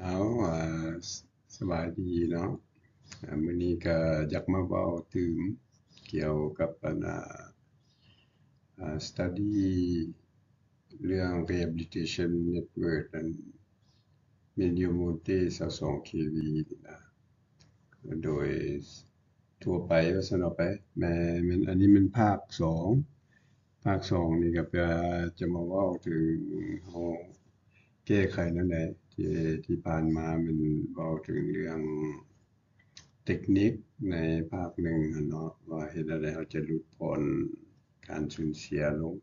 ເອົາ ອາ ສະບາຍດີເນາະ. ອາ ມື້ນີ້ກະຢາກມາເວົ້າຕື່ມກ່ຽວກັບອັນ ອາ ອາ ສະຕາດີເລື່ອງ rehabilitation network ອັນ Medio Monte ຊາວສອງ ເຄວີ ນີ້ນະ ໂດຍທົ່ວໄປວ່າຊັ້ນເອົາໄປ. ແມ່ນ ແມ່ນ ອັນນີ້ແມ່ນພາກສອງ. ພາກສອງນີ້ກໍເພື່ອຈະມາເວົ້າເຖິງເຮົາແກ້ໄຂແນວໃດ ທີ່ ທີ່ຜ່ານມາແມ່ນເວົ້າເຖິງເລື່ອງເຕັກນິກໃນພາກໜຶ່ງຫັ້ນເນາະ ວ່າເຮັດແນວໃດເຮົາຈະຫຼຸດຜ່ອນການສູນເສຍລົງ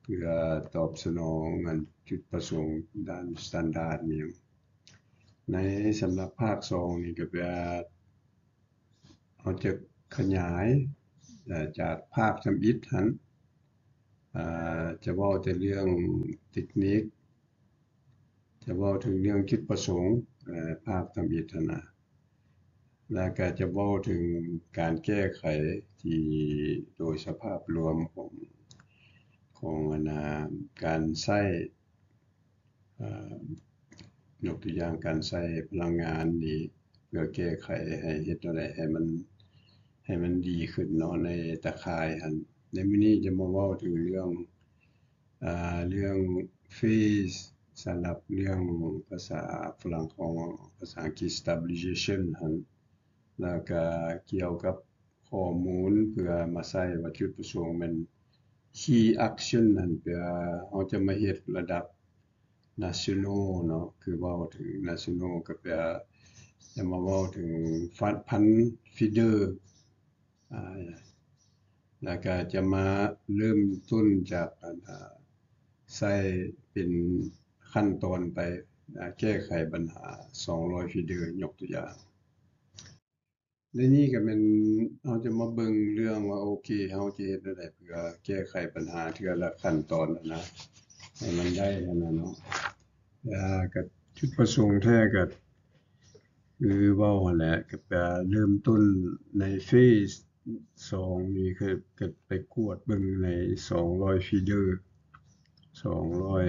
ເພື່ອຕອບສະໜອງອັນຈຸດປະສົງດ້ານສະຕານດາດນີ້. ໃນສຳລັບພາກສອງນີ້ກໍແປວ່າ ເຮົາຈະຂະຫຍາຍ ເອີ ຈາກພາກທຳອິດຫັ້ນ ເອີ ຈະເວົ້າແຕ່ເລື່ອງເຕັກນິກ ຈະເວົ້າເຖິງເລື່ອງຈຸດປະສົງ ເອີ ພາກທຳອິດຫັ້ນນະ ແລ້ວກະຈະເວົ້າເຖິງການແກ້ໄຂທີ່ໂດຍສະພາບລວມຂອງ ຂອງອັນນາ ການໃຊ້ ເອີ ຍົກຕົວຢ່າງການໃຊ້ພະລັງງານນີ້ ເພື່ອແກ້ໄຂໃຫ້ເຮັດແນວໃດໃຫ້ມັນ ໃຫ້ມັນດີຂຶ້ນເນາະ ໃນຕາຂ່າຍຫັ້ນ. ໃນມື້ນີ້ຈະມາເວົ້າເຖິງເລື່ອງ ອາ ເລື່ອງ phase ສຳລັບເລື່ອງພາສາຝຣັ່ງຂອງ ພາສາອັງກິດ stabilization ຫັ້ນ ແລ້ວກະກ່ຽວກັບຂໍ້ມູນເພື່ອມາໃຊ້ວ່າຈຸດປະສົງແມ່ນ key action ຫັ້ນ ແປວ່າເຮົາຈະມາເຮັດລະດັບ national ເນາະ ຄືເວົ້າເຖິງ national ກໍແປວ່າຈະມາເວົ້າເຖິງພັນ feeder ອາ ແລ້ວກະຈະມາເລີ່ມຕົ້ນຈາກ ອັນ ອາ ໃຊ້ເປັນຂັ້ນຕອນໄປ ອາ ແກ້ໄຂບັນຫາສອງຮ້ອຍ feeder ຍົກຕົວຢ່າງ. ໃນນີ້ກໍແມ່ນເຮົາຈະມາເບິ່ງເລື່ອງວ່າ ໂອເຄ ເຮົາຈະເຮັດແນວໃດເພື່ອແກ້ໄຂບັນຫາເທື່ອລະຂັ້ນຕອນຫັ້ນນະ ໃຫ້ມັນໄດ້ຫັ້ນນະເນາະ. ອາ ກໍຈຸດປະສົງແທ້ກໍຄືເວົ້າຫັ້ນແຫຼະ ກໍແປເລີ່ມຕົ້ນໃນ phase ສອງນີ້ ຄື ກໍໄປກວດເບິ່ງໃນສອງຮ້ອຍ feeder ສອງຮ້ອຍ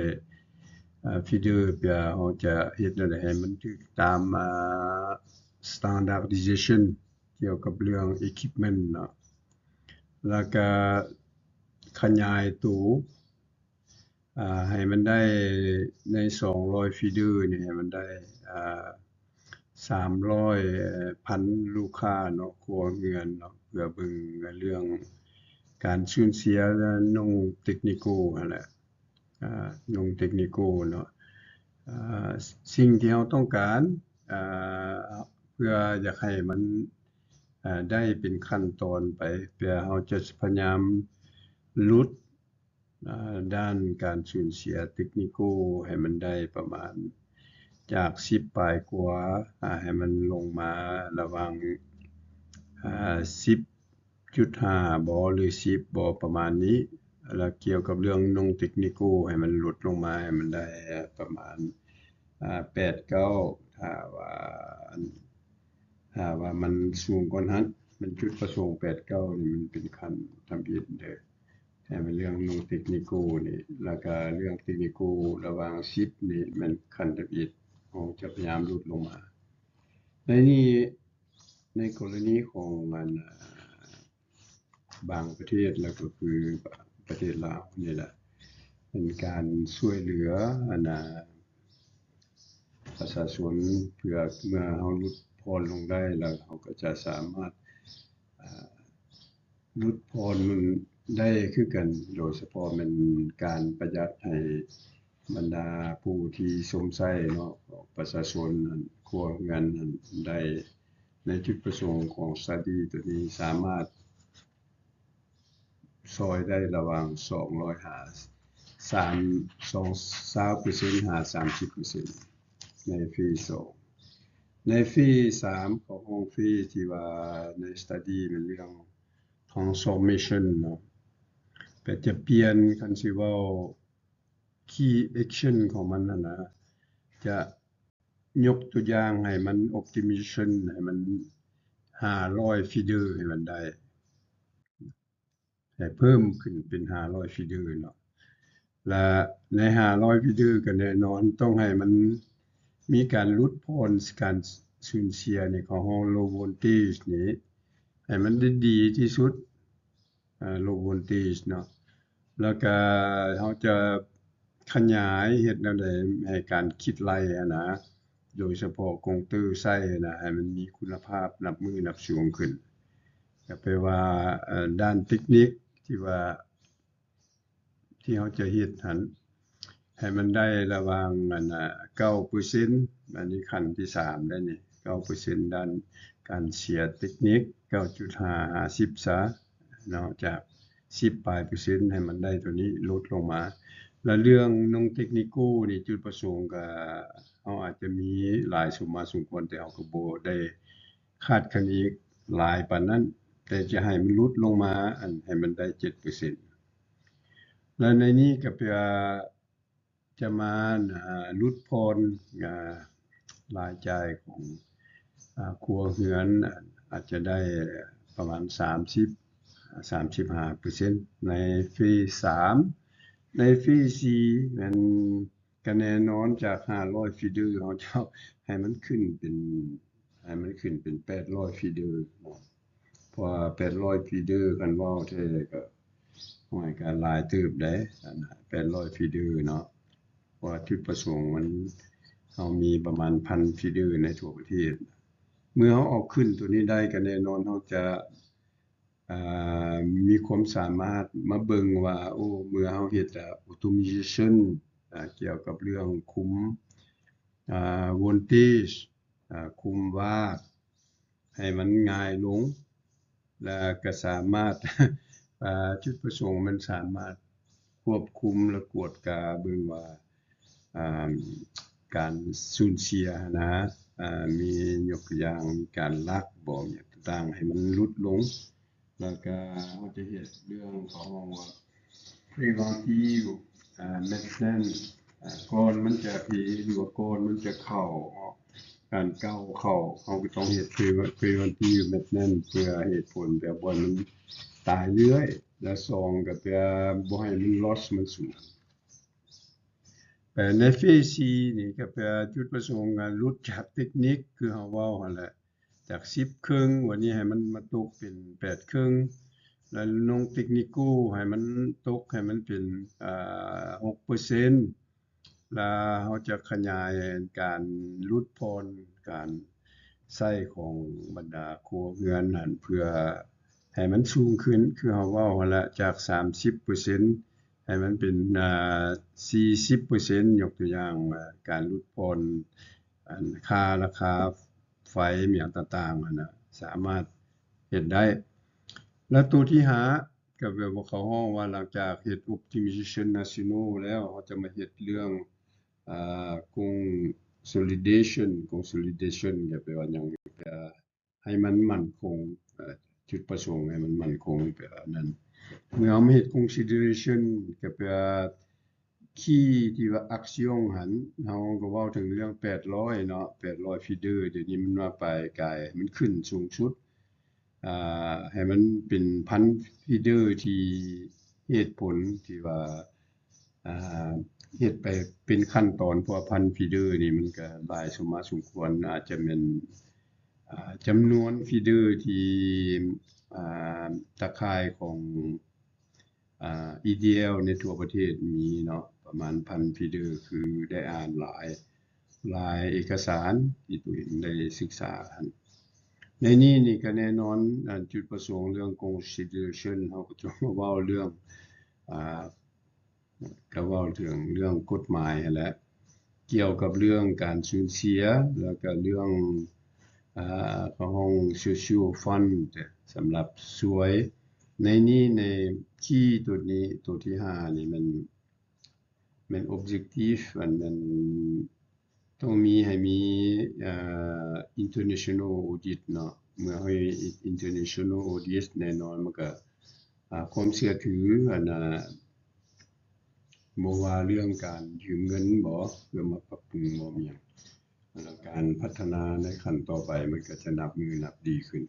ອາ feeder ເພື່ອເຮົາຈະເຮັດແນວໃດໃຫ້ມັນຖືກຕາມ ອາ standardization ກ່ຽວກັບເລື່ອງ equipment ເນາະ ແລ້ວກະຂະຫຍາຍໂຕ ອາ ໃຫ້ມັນໄດ້ໃນສອງຮ້ອຍ feeder ນີ້ ໃຫ້ມັນໄດ້ ອາ ສາມຮ້ອຍ ພັນລູກຄ້າເນາະ ຄົວເຮືອນເນາະ ເພື່ອເບິ່ງເລື່ອງການສູນເສຍ non technical ຫັ້ນແຫຼະ ອາ non technical ເນາະ. ອາ ສິ່ງທີ່ເຮົາຕ້ອງການ ອາ ເພື່ອຢາກໃຫ້ມັນ ອາ ໄດ້ເປັນຂັ້ນຕອນໄປ ເພື່ອເຮົາຈະພະຍາຍາມຫຼຸດ ອາ ດ້ານການສູນເສຍ technical ໃຫ້ມັນໄດ້ປະມານຈາກສິບປາຍກວ່າ ອາ ໃຫ້ມັນລົງມາລະຫວ່າງ ອາ ສິບຈຸດຫ້າບໍ ຫຼື ສິບບໍ ປະມານນີ້ ແລ້ວກ່ຽວກັບເລື່ອງ non technical ໃຫ້ມັນຫຼຸດລົງມາ ໃຫ້ມັນໄດ້ປະມານ ອາ ແປດເກົ້າ ຖ້າວ່າ ຖ້າວ່າມັນສູງກວ່ານັ້ນ ມັນຈຸດປະສົງແປດເກົ້ານີ້ ມັນເປັນຂັ້ນທຳອິດເດີ ແຕ່ແມ່ນເລື່ອງ non technical ນີ້ ແລ້ວກະເລື່ອງ technical ລະຫວ່າງສິບນີ້ ແມ່ນຂັ້ນທຳອິດ ເຮົາຈະພະຍາຍາມຫຼຸດລົງມາ. ໃນນີ້ ໃນກໍລະນີຂອງອັນ ອາ ບາງປະເທດ ແລ້ວກໍຄືປະເທດລາວນີ້ແຫຼະ ເປັນການຊ່ວຍເຫຼືອອັນນາ ປະຊາຊົນ ເພື່ອເມື່ອເຮົາຫຼຸດຜ່ອນລົງໄດ້ ແລ້ວເຮົາກໍຈະສາມາດ ອາ ຫຼຸດຜ່ອນໄດ້ຄືກັນ ໂດຍສະເພາະແມ່ນການປະຢັດໃຫ້ບັນດາຜູ້ທີ່ຊົມໃຊ້ເນາະ ປະຊາຊົນ ອັນ ຄົວເຮືອນ ອັນ ໄດ້ ໃນຈຸດປະສົງຂອງ study ໂຕນີ້ ສາມາດຊ່ອຍໄດ້ລະຫວ່າງສອງຮ້ອຍຫາສາມ ສອງ ຊາວເປີເຊັນຫາສາມສິບເປີເຊັນ ໃນ phase ສອງ. ໃນ phase ສາມ ເຂົາຮ້ອງ phase ທີ່ວ່າໃນ study ແມ່ນເລື່ອງ transformation ເນາະ ແປວ່າຈະປ່ຽນ ຄັນຊິເວົ້າ key action ຂອງມັນຫັ້ນນະ ຈະຍົກຕົວຢ່າງໃຫ້ມັນ optimization ໃຫ້ມັນຫ້າຮ້ອຍ feeder ໃຫ້ມັນໄດ້ ໃຫ້ເພີ່ມຂຶ້ນເປັນຫ້າຮ້ອຍ feeder ເນາະ ແລະ ໃນຫ້າຮ້ອຍ feeder ກໍແນ່ນອນຕ້ອງໃຫ້ມັນ ມີການຫຼຸດຜ່ອນການສູນເສຍນີ້ ເຂົາຮ້ອງ low voltage ນີ້ ໃຫ້ມັນໄດ້ດີທີ່ສຸດ ເອີ low voltage ເນາະ ແລ້ວກະເຮົາຈະຂະຫຍາຍເຮັດແນວໃດໃຫ້ການຄິດໄລ່ຫັ້ນນະ ໂດຍສະເພາະກົງເຕີໃຊ້ຫັ້ນນະ ໃຫ້ມັນມີຄຸນນະພາບນັບມື້ນັບຊົ່ວຂຶ້ນ. ກະແປວ່າ ເອີ ດ້ານເຕັກນິກທີ່ວ່າ ທີ່ເຮົາຈະເຮັດຫັ້ນ ໃຫ້ມັນໄດ້ລະຫວ່າງອັນນະ ເກົ້າເປີເຊັນ ອັນນີ້ຂັ້ນທີສາມໄດ້ນີ້ ເກົ້າເປີເຊັນ ດ້ານການເສຍເຕັກນິກ ເກົ້າຈຸດຫ້າ ຫ້າສິບຊະເນາະ ຈາກສິບປາຍເປີເຊັນ ໃຫ້ມັນໄດ້ໂຕນີ້ຫຼຸດລົງມາ. ແລະເລື່ອງ non technical ນີ້ ຈຸດປະສົງກະ ເຮົາອາດຈະມີຫຼາຍສົມມາສົມຄວນ ແຕ່ເຮົາກະບໍ່ໄດ້ຄາດຄະເນຫຼາຍປານນັ້ນ ແຕ່ຈະໃຫ້ມັນຫຼຸດລົງມາ ອັນ ໃຫ້ມັນໄດ້ເຈັດເປີເຊັນ. ແລະໃນນີ້ກະເພື່ອຈະມາ ອາ ຫຼຸດຜ່ອນ ອາ ລາຍຈ່າຍຂອງ ອາ ຄົວເຮືອນ ອາດຈະໄດ້ປະມານສາມສິບ ສາມສິບຫ້າເປີເຊັນ ໃນເຟສສາມ. ໃນເຟສສີ່ແມ່ນ ກະແນ່ນອນ ຈາກຫ້າຮ້ອຍຟີເດີ ເຮົາຈະໃຫ້ມັນຂຶ້ນເປັນ ໃຫ້ມັນຂຶ້ນເປັນແປດຮ້ອຍຟີເດີ ເພາະວ່າແປດຮ້ອຍຟີເດີ ຄັນເວົ້າແທ້ກະ ໂອ້ຍ ກະຫຼາຍເຕີບໃດ໋ ອັນແປດຮ້ອຍຟີເດີເນາະ ເພາະວ່າຈຸດປະສົງມັນ ເຮົາມີປະມານພັນຟີເດີໃນທົ່ວປະເທດ. ເມື່ອເຮົາເອົາຂຶ້ນໂຕນີ້ໄດ້ ກະແນ່ນອນເຮົາຈະ ອາ ມີຄວາມສາມາດມາເບິ່ງວ່າ ໂອ້ ເມື່ອເຮົາເຮັດ ອາ automation ອາ ກ່ຽວກັບເລື່ອງຄຸມ ອາ voltage ອາ ຄຸມວາກໃຫ້ມັນງ່າຍລົງ ແລະກະສາມາດ ອາ ຈຸດປະສົງມັນສາມາດຄວບຄຸມ ແລະກວດກາເບິ່ງວ່າ ອາ ການສູນເສຍຫັ້ນນະ ອາ ມີ ຍົກຕົວຢ່າງ ມີການລັກບໍ ຫຍັງຕ່າງໆ ໃຫ້ມັນຫຼຸດລົງ ແລ້ວກະເຮົາຈະເຮັດເລື່ອງ ເຂົາຮ້ອງວ່າ preventive ອາ maintenance ອາ ກ່ອນມັນຈະເພ ຫຼືວ່າກ່ອນມັນຈະເຂົ້າ ການເກົ່າເຂົ້າ ເຮົາກະຕ້ອງເຮັດ pre- preventive maintenance ເພື່ອເຫດຜົນແບບບໍ່ໃຫ້ມັນຕາຍເລື້ອຍ ແລະສອງກະເພື່ອບໍ່ໃຫ້ມັນ loss ມັນສູງ. ແຕ່ໃນເຟສສີ່ນີ້ກະເພື່ອຈຸດປະສົງ ອາ ຫຼຸດຈາກເຕັກນິກ ຄືເຮົາເວົ້າຫັ້ນແຫຼະ ຈາກສິບເຄິ່ງ ວັນນີ້ໃຫ້ມັນມາຕົກເປັນແປດເຄິ່ງ ແລະ non technical ໃຫ້ມັນຕົກ ໃຫ້ມັນເປັນ ອາ ຫົກເປີເຊັນ ແລະເຮົາຈະຂະຫຍາຍການຫຼຸດຜ່ອນການໃຊ້ຂອງບັນດາຄົວເຮືອນຫັ້ນ ເພື່ອໃຫ້ມັນສູງຂຶ້ນ ຄືເຮົາເວົ້າຫັ້ນແຫຼະ ຈາກສາມສິບເປີເຊັນ ໃຫ້ມັນເປັນ ອາ ສີ່ສິບເປີເຊັນ ຍົກຕົວຢ່າງວ່າ ການຫຼຸດຜ່ອນ ອັນ ຄ່າລາຄາໄຟ ຫຍັງຕ່າງໆຫັ້ນນະ ສາມາດເຮັດໄດ້. ແລະໂຕທີຫ້າ ກະແບບວ່າເຂົາຮ້ອງວ່າ ຫຼັງຈາກເຮັດ optimization national ແລ້ວ ເຮົາຈະມາເຮັດເລື່ອງ ອາ consolidation consolidation ກະແປວ່າຫຍັງ ກະ ໃຫ້ມັນໝັ້ນຄົງ ເອີ ຈຸດປະສົງໃຫ້ມັນໝັ້ນຄົງ ແປວ່ານັ້ນ. ເມື່ອເຮົາມາເຮັດ consolidation ກະແປວ່າ key ທີ່ວ່າ action ຫັ້ນ ເຮົາກະເວົ້າເຖິງເລື່ອງແປດຮ້ອຍເນາະ ແປດຮ້ອຍຟີເດີ ດຽວນີ້ມັນມາປາຍກາຍ ມັນຂຶ້ນສູງສຸດ ອາ ໃຫ້ມັນເປັນພັນຟີເດີ ທີ່ເຫດຜົນທີ່ວ່າ ອາ ເຮັດໄປເປັນຂັ້ນຕອນ ເພາະວ່າພັນຟີເດີນີ້ມັນກະຫຼາຍສົມມາສົມຄວນ ອາດຈະແມ່ນ ອາ ຈຳນວນຟີເດີທີ່ ອາ ຕາຂ່າຍຂອງ ອາ EDL ໃນທົ່ວປະເທດມີເນາະ ປະມານພັນຟີເດີ ຄືໄດ້ອ່ານຫຼາຍ ຫຼາຍເອກະສານທີ່ໂຕເອງໄດ້ສຶກສາຫັ້ນ. ໃນນີ້ນີ້ກະແນ່ນອນ ອັນ ຈຸດປະສົງເລື່ອງ consolidation ເຮົາກະຈະມາເວົ້າເລື່ອງ ອາ ກະເວົ້າເຖິງເລື່ອງກົດໝາຍຫັ້ນແຫຼະ ກ່ຽວກັບເລື່ອງການສູນເສຍ ແລ້ວກະເລື່ອງ ອາ ເຂົາຮ້ອງ social fund ສຳລັບຊ່ວຍ ໃນນີ້ ໃນ key ໂຕນີ້ ໂຕທີຫ້ານີ້ ແມ່ນ ແມ່ນ objective ອັນນັ້ນ ຕ້ອງມີ ໃຫ້ມີ ເອີ international audit ເນາະ ເມື່ອເຮົາ international audit ແນ່ນອນມັນກະ ອາ ຄວາມເຊື່ອຖື ອັນນະ ບໍ່ວ່າເລື່ອງການຢືມເງິນບໍ ເພື່ອມາປັບປຸງບໍ ແມ່ນຫຍັງ ແລ້ວການພັດທະນາໃນຂັ້ນຕໍ່ໄປ ມັນກະຈະນັບມື້ນັບດີຂຶ້ນ.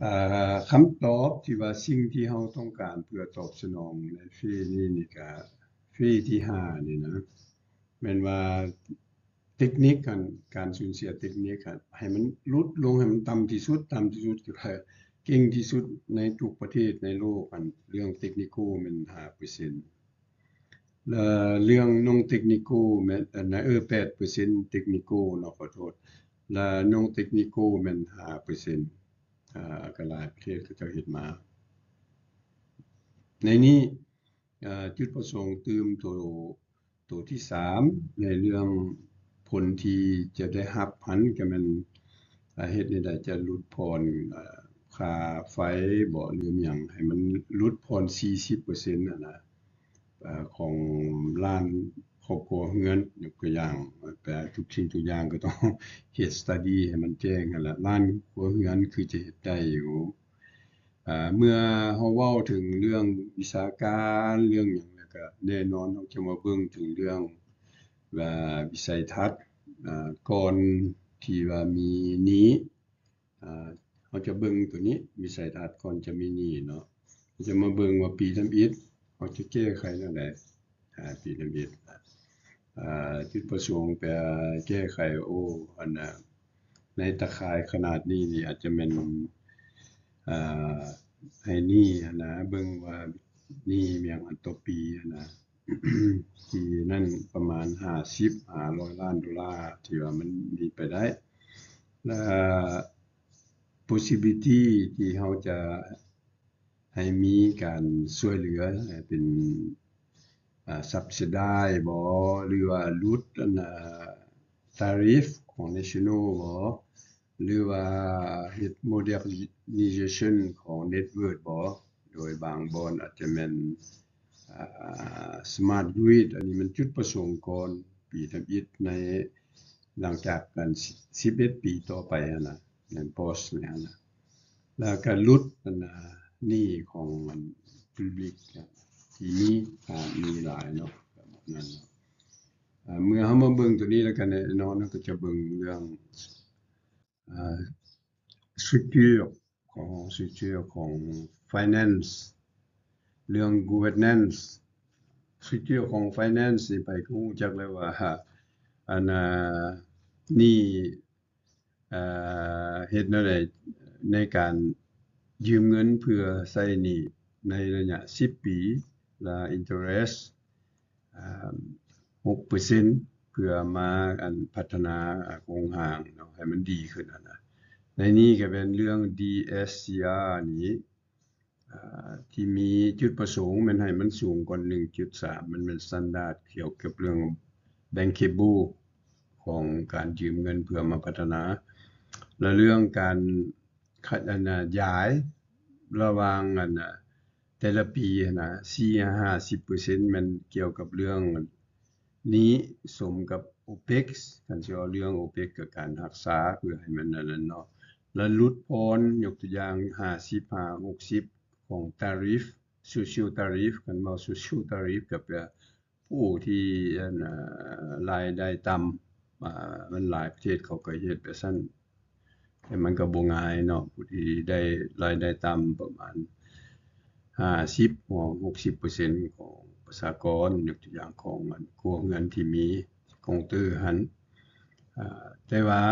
ອາ ຄຳຕອບທີ່ວ່າ ສິ່ງທີ່ເຮົາຕ້ອງການເພື່ອຕອບສະໜອງໃນເຟສນີ້ນີ້ກະ ເຟສທີຫ້ານີ້ນະ ແມ່ນວ່າເຕັກນິກຫັ້ນ ການສູນເສຍເຕັກນິກຫັ້ນ ໃຫ້ມັນຫຼຸດລົງ ໃຫ້ມັນຕ່ຳທີ່ສຸດ ຕ່ຳທີ່ສຸດ ກໍຄືເກັ່ງທີ່ສຸດໃນທຸກປະເທດໃນໂລກຫັ້ນ ເລື່ອງເຕັກນິໂກແມ່ນຫ້າເປີເຊັນ ແລະ ເລື່ອງ non technical ແມ່ນ ອັນນະ ເອີ ແປດເປີເຊັນ technical ເນາະ ຂໍໂທດ ແລະ non technical ແມ່ນຫ້າເປີເຊັນ ອ່າ ກໍຫຼາຍປະເທດເຂົາເຈົ້າເຮັດມາ. ໃນນີ້ ເອີ ຈຸດປະສົງຕື່ມໂຕ ໂຕທີສາມ ໃນເລື່ອງຜົນທີ່ຈະໄດ້ຮັບຫັ້ນ ກໍແມ່ນ ເຮັດແນວໃດຈະຫຼຸດຜ່ອນ ເອີ ຄ່າໄຟບໍ ຫຼືຫຍັງ ໃຫ້ມັນຫຼຸດຜ່ອນສີ່ສິບເປີເຊັນຫັ້ນນະ ເອີ ຂອງລ້ານຄອບຄົວເຮືອນ ຍົກຕົວຢ່າງ ແຕ່ທຸກສິ່ງທຸກຢ່າງກໍຕ້ອງເຮັດ study ໃຫ້ມັນແຈ້ງຫັ້ນລະ ລ້ານຄອບຄົວເຮືອນຄືຈະເຮັດໄດ້ຢູ່. ເມື່ອເຮົາເວົ້າເຖິງເລື່ອງວິຊາການ ເລື່ອງຫຍັງແລ້ວ ກໍແນ່ນອນເຮົາຈະມາເບິ່ງເຖິງເລື່ອງວ່າວິໄສທັດ ອາ ກ່ອນທີ່ວ່າມີໜີ້ ອາ ເຮົາຈະເບິ່ງໂຕນີ້ ວິໄສທັດກ່ອນຈະມີໜີ້ເນາະ ເຮົາຈະມາເບິ່ງວ່າປີທຳອິດເຮົາຈະແກ້ໄຂແນວໃດ ອາ ປີທຳອິດ ອາ ຈຸດປະສົງແປແກ້ໄຂ ໂອ້ ອັນນະ ໃນຕາຂ່າຍຂະໜາດນີ້ນີ້ອາດຈະແມ່ນ ອາ ໃຫ້ໜີ້ຫັ້ນນະ ເບິ່ງວ່າໜີ້ແມ່ນອັນຕໍ່ປີຫັ້ນນະ ປີນັ້ນປະມານຫ້າສິບ ຫ້າຮ້ອຍລ້ານໂດລາ ທີ່ວ່າມັນມີໄປໄດ້ ແລະ possibility ທີ່ເຮົາຈະ ໃຫ້ມີການຊ່ວຍເຫຼືອ ເປັນ ອາ subsidy ບໍ ຫຼືວ່າຫຼຸດ ອັນນະ tariff ຂອງ national ບໍ ຫຼືວ່າເຮັດ modernization ຂອງ network ບໍ ໂດຍບາງບ່ອນອາດຈະແມ່ນ ອາ smart grid ອັນນີ້ມັນຈຸດປະສົງກ່ອນ ປີທຳອິດໃນ ຫຼັງຈາກອັນສິບເອັດປີຕໍ່ໄປຫັ້ນນະ ແມ່ນ pause ນີ້ຫັ້ນນະ ແລ້ວກະຫຼຸດອັນນະ ໜີ້ຂອງອັນ public ທີ່ມີ ອາ ມີຫຼາຍເນາະ ແບບນັ້ນເນາະ. ອາ ເມື່ອເຮົາມາເບິ່ງໂຕນີ້ແລ້ວກະແນ່ນອນເຮົາກະຈະເບິ່ງເລື່ອງ ອາ structure ຂອງ structure ຂອງ finance ເລື່ອງ governance structure ຂອງ finance ນີ້ໃຜກໍຮູ້ຈັກແລ້ວວ່າ ອັນນະ ໜີ້ ເຮັດແນວໃດໃນການຢືມເງິນເພື່ອໃຊ້ໜີ້ໃນໄລຍະສິບປີ ແລະ interest ອາ ຫົກເປີເຊັນ ເພື່ອມາ ອັນ ພັດທະນາ ອາ ໂຄງຮ່າງເນາະ ໃຫ້ມັນດີຂຶ້ນຫັ້ນນະ. ໃນນີ້ກໍແມ່ນເລື່ອງ DSCR ນີ້ ອາ ທີ່ມີຈຸດປະສົງແມ່ນໃຫ້ມັນສູງກວ່າໜຶ່ງຈຸດສາມ ມັນແມ່ນ standard ກ່ຽວກັບເລື່ອງ bankable ຂອງການຢືມເງິນເພື່ອມາພັດທະນາ ແລະ ເລື່ອງການ ຂະ ອັນນະ ຢາຍລະຫວ່າງ ອັນນະ ແຕ່ລະປີຫັ້ນນະ ສີ່ຫ້າສິບເປີເຊັນ ແມ່ນກ່ຽວກັບເລື່ອງນີ້ ສົມກັບ OPEX ຄັນຊິເວົ້າເລື່ອງ OPEX ກໍການຮັກສາ ເພື່ອໃຫ້ມັນອັນນັ້ນເນາະ ແລະ ຫຼຸດຜ່ອນ ຍົກຕົວຢ່າງ ຫ້າສິບຫ້າ ຫົກສິບ ຂອງ tariff social tariff ຄັນເວົ້າ social tariff ກໍແປ ຜູ້ທີ່ ອັນ ເອີ ລາຍໄດ້ຕ່ຳ ອາ ມັນຫຼາຍປະເທດເຂົາກໍເຮັດແບບຊັ້ນ ແຕ່ມັນກໍບໍ່ງ່າຍເນາະ ຜູ້ທີ່ໄດ້ລາຍໄດ້ຕ່ຳປະມານຫ້າສິບ ຫົກສິບເປີເຊັນຂອງປະຊາກອນ ຍົກຕົວຢ່າງຂອງ ອັນ ຄົວເຮືອນທີ່ມີຄອມພິວເຕີຫັ້ນ ອາ ແຕ່ວ່າ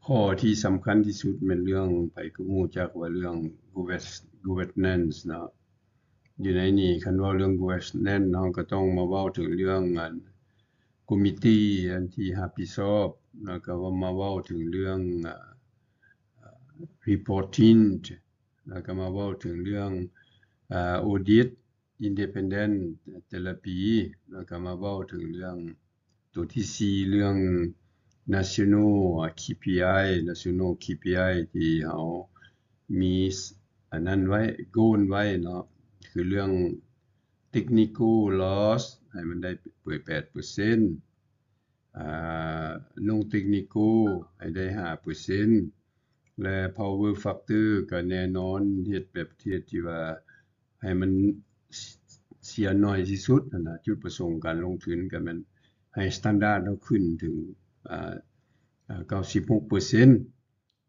ຂໍ້ທີ່ສຳຄັນທີ່ສຸດແມ່ນເລື່ອງ ໃຜກໍຮູ້ຈັກວ່າເລື່ອງ governance ເນາະ ຢູ່ໃນນີ້ ຄັນເວົ້າເລື່ອງ governance ເຮົາກໍຕ້ອງມາເວົ້າເຖິງເລື່ອງ ອັນ committee ອັນທີ່ຮັບຜິດຊອບ ແລ້ວກໍມາເວົ້າເຖິງເລື່ອງ ອາ reporting ແລ້ວກໍມາເວົ້າເຖິງເລື່ອງ ອາ audit independent ແຕ່ລະປີ ແລ້ວກໍມາເວົ້າເຖິງເລື່ອງ ໂຕທີສີ່ ເລື່ອງ national KPI national KPI ທີ່ເຮົາມີ ອັນນັ້ນໄວ້ goal ໄວ້ເນາະ ຄືເລື່ອງ technical loss ໃຫ້ມັນໄດ້ແປດເປີເຊັນ ອາ non technical ໃຫ້ໄດ້ຫ້າເປີເຊັນ ແລະ power factor ກໍແນ່ນອນ ເຮັດແບບປະເທດທີ່ວ່າ ໃຫ້ມັນເສຍໜ້ອຍທີ່ສຸດຫັ້ນນະ ຈຸດປະສົງການລົງທຶນກໍແມ່ນໃຫ້ standard ເຮົາຂຶ້ນເຖິງ ອາ ເກົ້າສິບຫົກເປີເຊັນ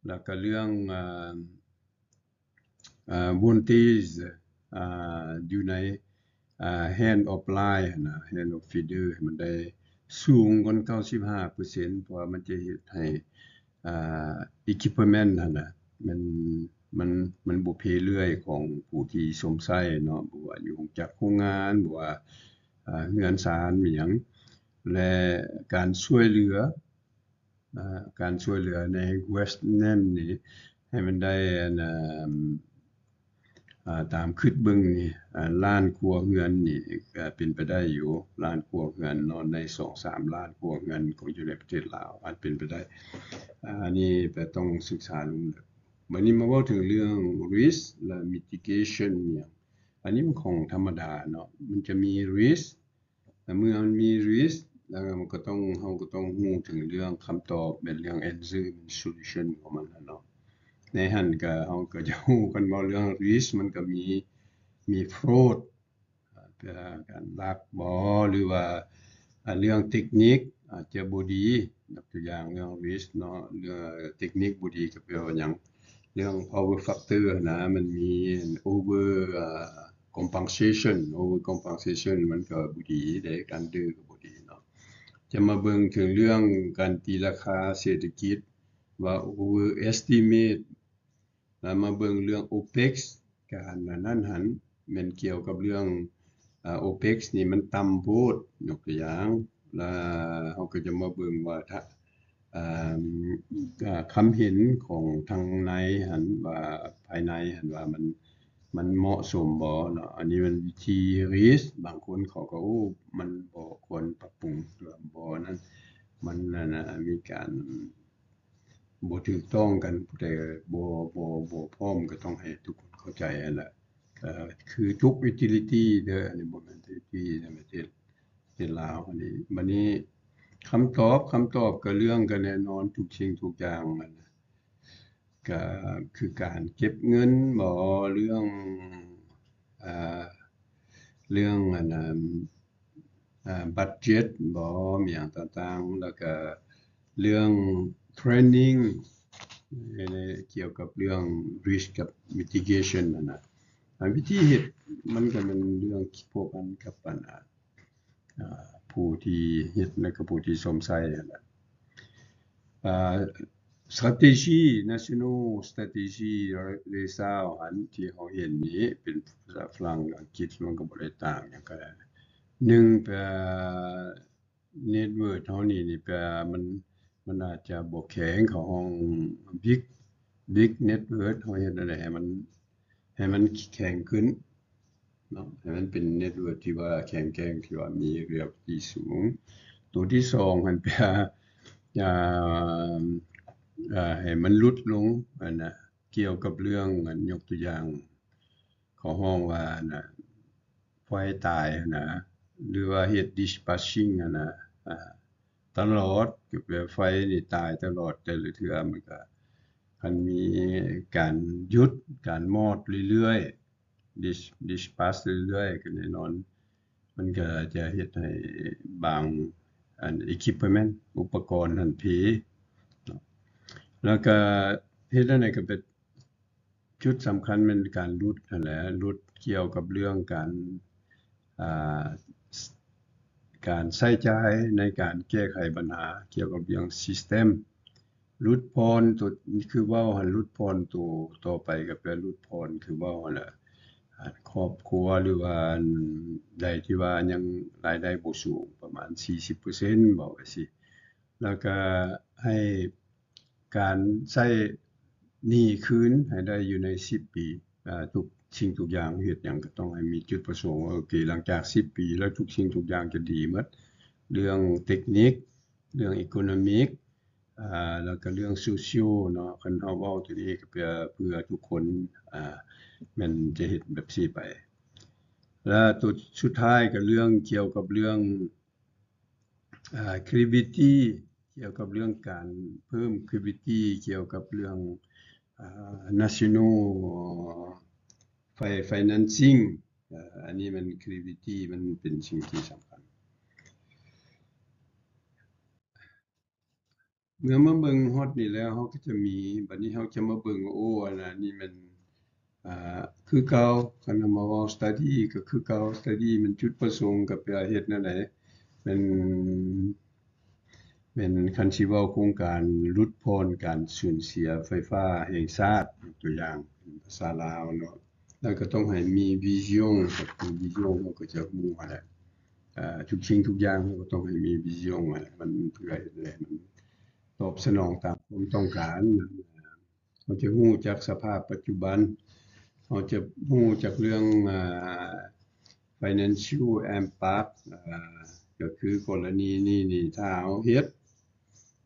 ແລ້ວກໍເລື່ອງ ອາ voltage ອາ ຢູ່ໃນ ອ່າ hand of life ຫັ້ນນະ hand of feeder ໃຫ້ມັນໄດ້ສູງກວ່າເກົ້າສິບຫ້າເປີເຊັນ ເພາະວ່າມັນຈະເຮັດໃຫ້ ອ່າ equipment ຫັ້ນນະ ມັນ ມັນ ມັນບໍ່ເພເລື່ອຍຂອງຜູ້ທີ່ຊົມໃຊ້ເນາະ ບໍ່ວ່າຢູ່ໂຮງຈັກໂຮງງານ ບໍ່ວ່າ ອ່າ ເຮືອນຊານອີ່ຫຍັງ ແລະ ການຊ່ວຍເຫຼືອ ອ່າ ການຊ່ວຍເຫຼືອໃນ West ນັ້ນນີ້ ໃຫ້ມັນໄດ້ ອັນ ອ່າ ຕາມຄິດເບິ່ງນີ້ ອ່າ ລ້ານກວ່າເຮືອນນີ້ ກໍເປັນໄປໄດ້ຢູ່ ລ້ານກວ່າເຮືອນເນາະ ໃນສອງສາມລ້ານກວ່າເຮືອນຂອງຢູ່ໃນປະເທດລາວ ອາດເປັນໄປໄດ້. ອ່າ ອັນນີ້ກໍຕ້ອງສຶກສາລົງເລິກ. ບັດນີ້ມາເວົ້າເຖິງເລື່ອງ risk ແລະ mitigation ຫຍັງ ອັນນີ້ມັນຂອງທຳມະດາເນາະ ມັນຈະມີ risk ແລະ ເມື່ອມັນມີ risk ແລ້ວມັນກໍຕ້ອງ ເຮົາກໍຕ້ອງຮູ້ເຖິງເລື່ອງຄຳຕອບ ແມ່ນເລື່ອງ answer ແມ່ນ solution ຂອງມັນຫັ້ນເນາະ. ໃນຫັ້ນກໍ ເຮົາກໍຈະຮູ້ກັນເວົ້າເລື່ອງ risk ມັນກໍມີ ມີ fraud ການລັກບໍ ຫຼືວ່າ ອາ ເລື່ອງເຕັກນິກອາດຈະບໍ່ດີ ຍົກຕົວຢ່າງເລື່ອງ risk ເນາະ ເລື່ອງເຕັກນິກບໍ່ດີກໍແປວ່າຫຍັງ ເລື່ອງ power factor ນະ ມັນມີ over ອາ compensation over compensation ມັນກໍບໍ່ດີເດ້ under ກໍບໍ່ດີເນາະ. ຈະມາເບິ່ງເຖິງເລື່ອງການຕີລາຄາເສດຖະກິດວ່າ overestimate ແລ້ວມາເບິ່ງເລື່ອງ OPEX ການອັນນັ້ນຫັ້ນ ແມ່ນກ່ຽວກັບເລື່ອງ ອາ OPEX ນີ້ມັນຕ່ຳໂພດ ຍົກຕົວຢ່າງ ແລ້ວເຮົາກໍຈະມາເບິ່ງວ່າ ອາ ອາ ຄຳເຫັນຂອງທາງໃນຫັ້ນວ່າ ພາຍໃນຫັ້ນວ່າມັນ ມັນເໝາະສົມບໍ່ເນາະ. ອັນນີ້ມັນວິທີ risk ບາງຄົນເຂົາກໍ ໂອ້ ມັນບໍ່ຄວນປັບປຸງ ຫຼືວ່າບໍ່ນັ້ນ ມັນ ອັນ ມີການ ບໍ່ຖືກຕ້ອງກັນ ຜູ້ໃດບໍ່ ບໍ່ ບໍ່ພ້ອມ ກໍຕ້ອງໃຫ້ທຸກຄົນເຂົ້າໃຈຫັ້ນແຫຼະ. ກໍຄືທຸກ utility ເດີ ອັນນີ້ບໍ່ແມ່ນ utility ໃນປະເທດ ປະເທດລາວ ອັນນີ້. ບັດນີ້ຄຳຕອບ ຄຳຕອບກໍເລື່ອງກໍແນ່ນອນ ທຸກສິ່ງທຸກຢ່າງ ມັນກໍຄືການເກັບເງິນບໍ ເລື່ອງ ອ່າ ເລື່ອງອັນນັ້ນ ອ່າ ບັດເຈັດບໍ ມີຫຍັງຕ່າງໆ ແລ້ວກະເລື່ອງ training ໃນ ໃນ ກ່ຽວກັບເລື່ອງ risk ກັບ mitigation ຫັ້ນນະ. ອັນວິທີເຮັດມັນກະແມ່ນເລື່ອງພົວພັນກັບອັນ ອ່າ ຜູ້ທີ່ເຮັດ ແລ້ວກະຜູ້ທີ່ຊົມໃຊ້ຫັ້ນນະ. ອ່າ strategy national strategy ເລຊາວຫັ້ນ ທີ່ເຮົາເຫັນນີ້ເປັນພາສາຝຣັ່ງ ອັງກິດ ມັນກໍບໍ່ໄດ້ຕ່າງຫຍັງກັນ. ໜຶ່ງ ແປ network ເຮົານີ້ ນີ້ແປ ມັນ ມັນອາດຈະບໍ່ແຂງ ເຂົາຮ້ອງ big big network ເຮົາເຮັດແນວໃດໃຫ້ມັນ ໃຫ້ມັນແຂງຂຶ້ນເນາະ ໃຫ້ມັນເປັນ network ທີ່ວ່າແຂງແກ່ງ ທີ່ວ່າມີ reliability ສູງ. ຕົວທີສອງຫັ້ນ ແປ ອ່າ ອ່າ ໃຫ້ມັນຫຼຸດລົງຫັ້ນນະ ກ່ຽວກັບເລື່ອງ ອັນ ຍົກຕົວຢ່າງ ເຂົາຮ້ອງວ່າ ອັນນະ ໄຟຕາຍຫັ້ນນະ ຫຼືວ່າເຮັດ dispatching ຫັ້ນນະ ອາ ຕະຫຼອດ ກໍແປໄຟນີ້ຕາຍຕະຫຼອດ ແຕ່ລະເທື່ອມັນກະ ຄັນມີການຢຸດ ການມອດເລື້ອຍໆ ດິສ dispatch ເລື້ອຍໆ ກໍແນ່ນອນ ມັນກໍຈະເຮັດໃຫ້ບາງ ອັນ equipment ອຸປະກອນຫັ້ນເພເນາະ. ແລ້ວກໍເຮັດແນວໃດກໍເປັນ ຈຸດສຳຄັນແມ່ນການຫຼຸດຫັ້ນແຫຼະ ຫຼຸດກ່ຽວກັບເລື່ອງການ ອ່າ ການໃຊ້ຈ່າຍໃນການແກ້ໄຂບັນຫາກ່ຽວກັບເລື່ອງ system ຫຼຸດຜ່ອນໂຕ ຄືເວົ້າຫັ້ນ ຫຼຸດຜ່ອນໂຕ ຕໍ່ໄປກໍແປຫຼຸດຜ່ອນ ຄືເວົ້າຫັ້ນແຫຼະ ອາ ຄອບຄົວ ຫຼືວ່າອັນໃດທີ່ວ່າຍັງລາຍໄດ້ບໍ່ສູງ ປະມານສີ່ສິບເປີເຊັນ ເວົ້າໄປຊີ້ ແລ້ວກະໃຫ້ການໃຊ້ໜີ້ຄືນໃຫ້ໄດ້ຢູ່ໃນສິບປີ. ອາ ທຸກສິ່ງທຸກຢ່າງ ເຮັດຫຍັງກໍຕ້ອງໃຫ້ມີຈຸດປະສົງວ່າ ໂອເຄ ຫຼັງຈາກສິບປີແລ້ວ ທຸກສິ່ງທຸກຢ່າງຈະດີໝົດ ເລື່ອງເຕັກນິກ ເລື່ອງ economic ອາ ແລ້ວກໍເລື່ອງ social ເນາະ. ຄັນເຮົາເວົ້າຕົວນີ້ກໍເພື່ອ ເພື່ອທຸກຄົນ ອາ ແມ່ນຈະເຮັດແບບຊີ້ໄປ. ແລ້ວຕົວສຸດທ້າຍກໍເລື່ອງ ກ່ຽວກັບເລື່ອງ ອ່າ credibility ກ່ຽວກັບເລື່ອງການເພີ່ມ credibility ກ່ຽວກັບເລື່ອງ ອ່າ national fi- financing ເອີ ອັນນີ້ມັນ credibility ມັນເປັນສິ່ງທີ່ສຳຄັນ. ເມື່ອມາເບິ່ງຮອດນີ້ແລ້ວ ເຮົາກໍຈະມີ ບັດນີ້ເຮົາຈະມາເບິ່ງວ່າ ໂອ້ ອັນ ອັນນີ້ແມ່ນ າ ຄືເກົ່າ, ຄັນເຮົາມາເວົ້າ study ກໍຄືເກົ່າ, study ມັນຈຸດປະສົງກໍເພື່ອເຮັດແນວໃດ ແມ່ນ ແມ່ນ ຄັນຊິເວົ້າໂຄງການຫຼຸດຜ່ອນການສູນເສຍໄຟຟ້າແຫ່ງຊາດ ຍົກຕົວຢ່າງເປັນພາສາລາວເນາະ, ແລ້ວກໍຕ້ອງໃຫ້ມີ vision ຄັບ vision ເຮົາກໍຈະຮູ້ຫັ້ນແຫຼະ, ອາ ທຸກສິ່ງທຸກຢ່າງເຮົາກໍຕ້ອງໃຫ້ມີ vision ຫັ້ນແຫຼະ, ມັນເພື່ອເຮັດໃຫ້ມັນຕອບສະໜອງຕາມຄວາມຕ້ອງການ. ເຮົາຈະຮູ້ຈັກສະພາບປັດຈຸບັນ, ເຮົາຈະຮູ້ຈັກເລື່ອງ ອາ financial impact ອາ ກໍຄືກໍລະນີນີ້ນີ້ ຖ້າເຮົາເຮັດ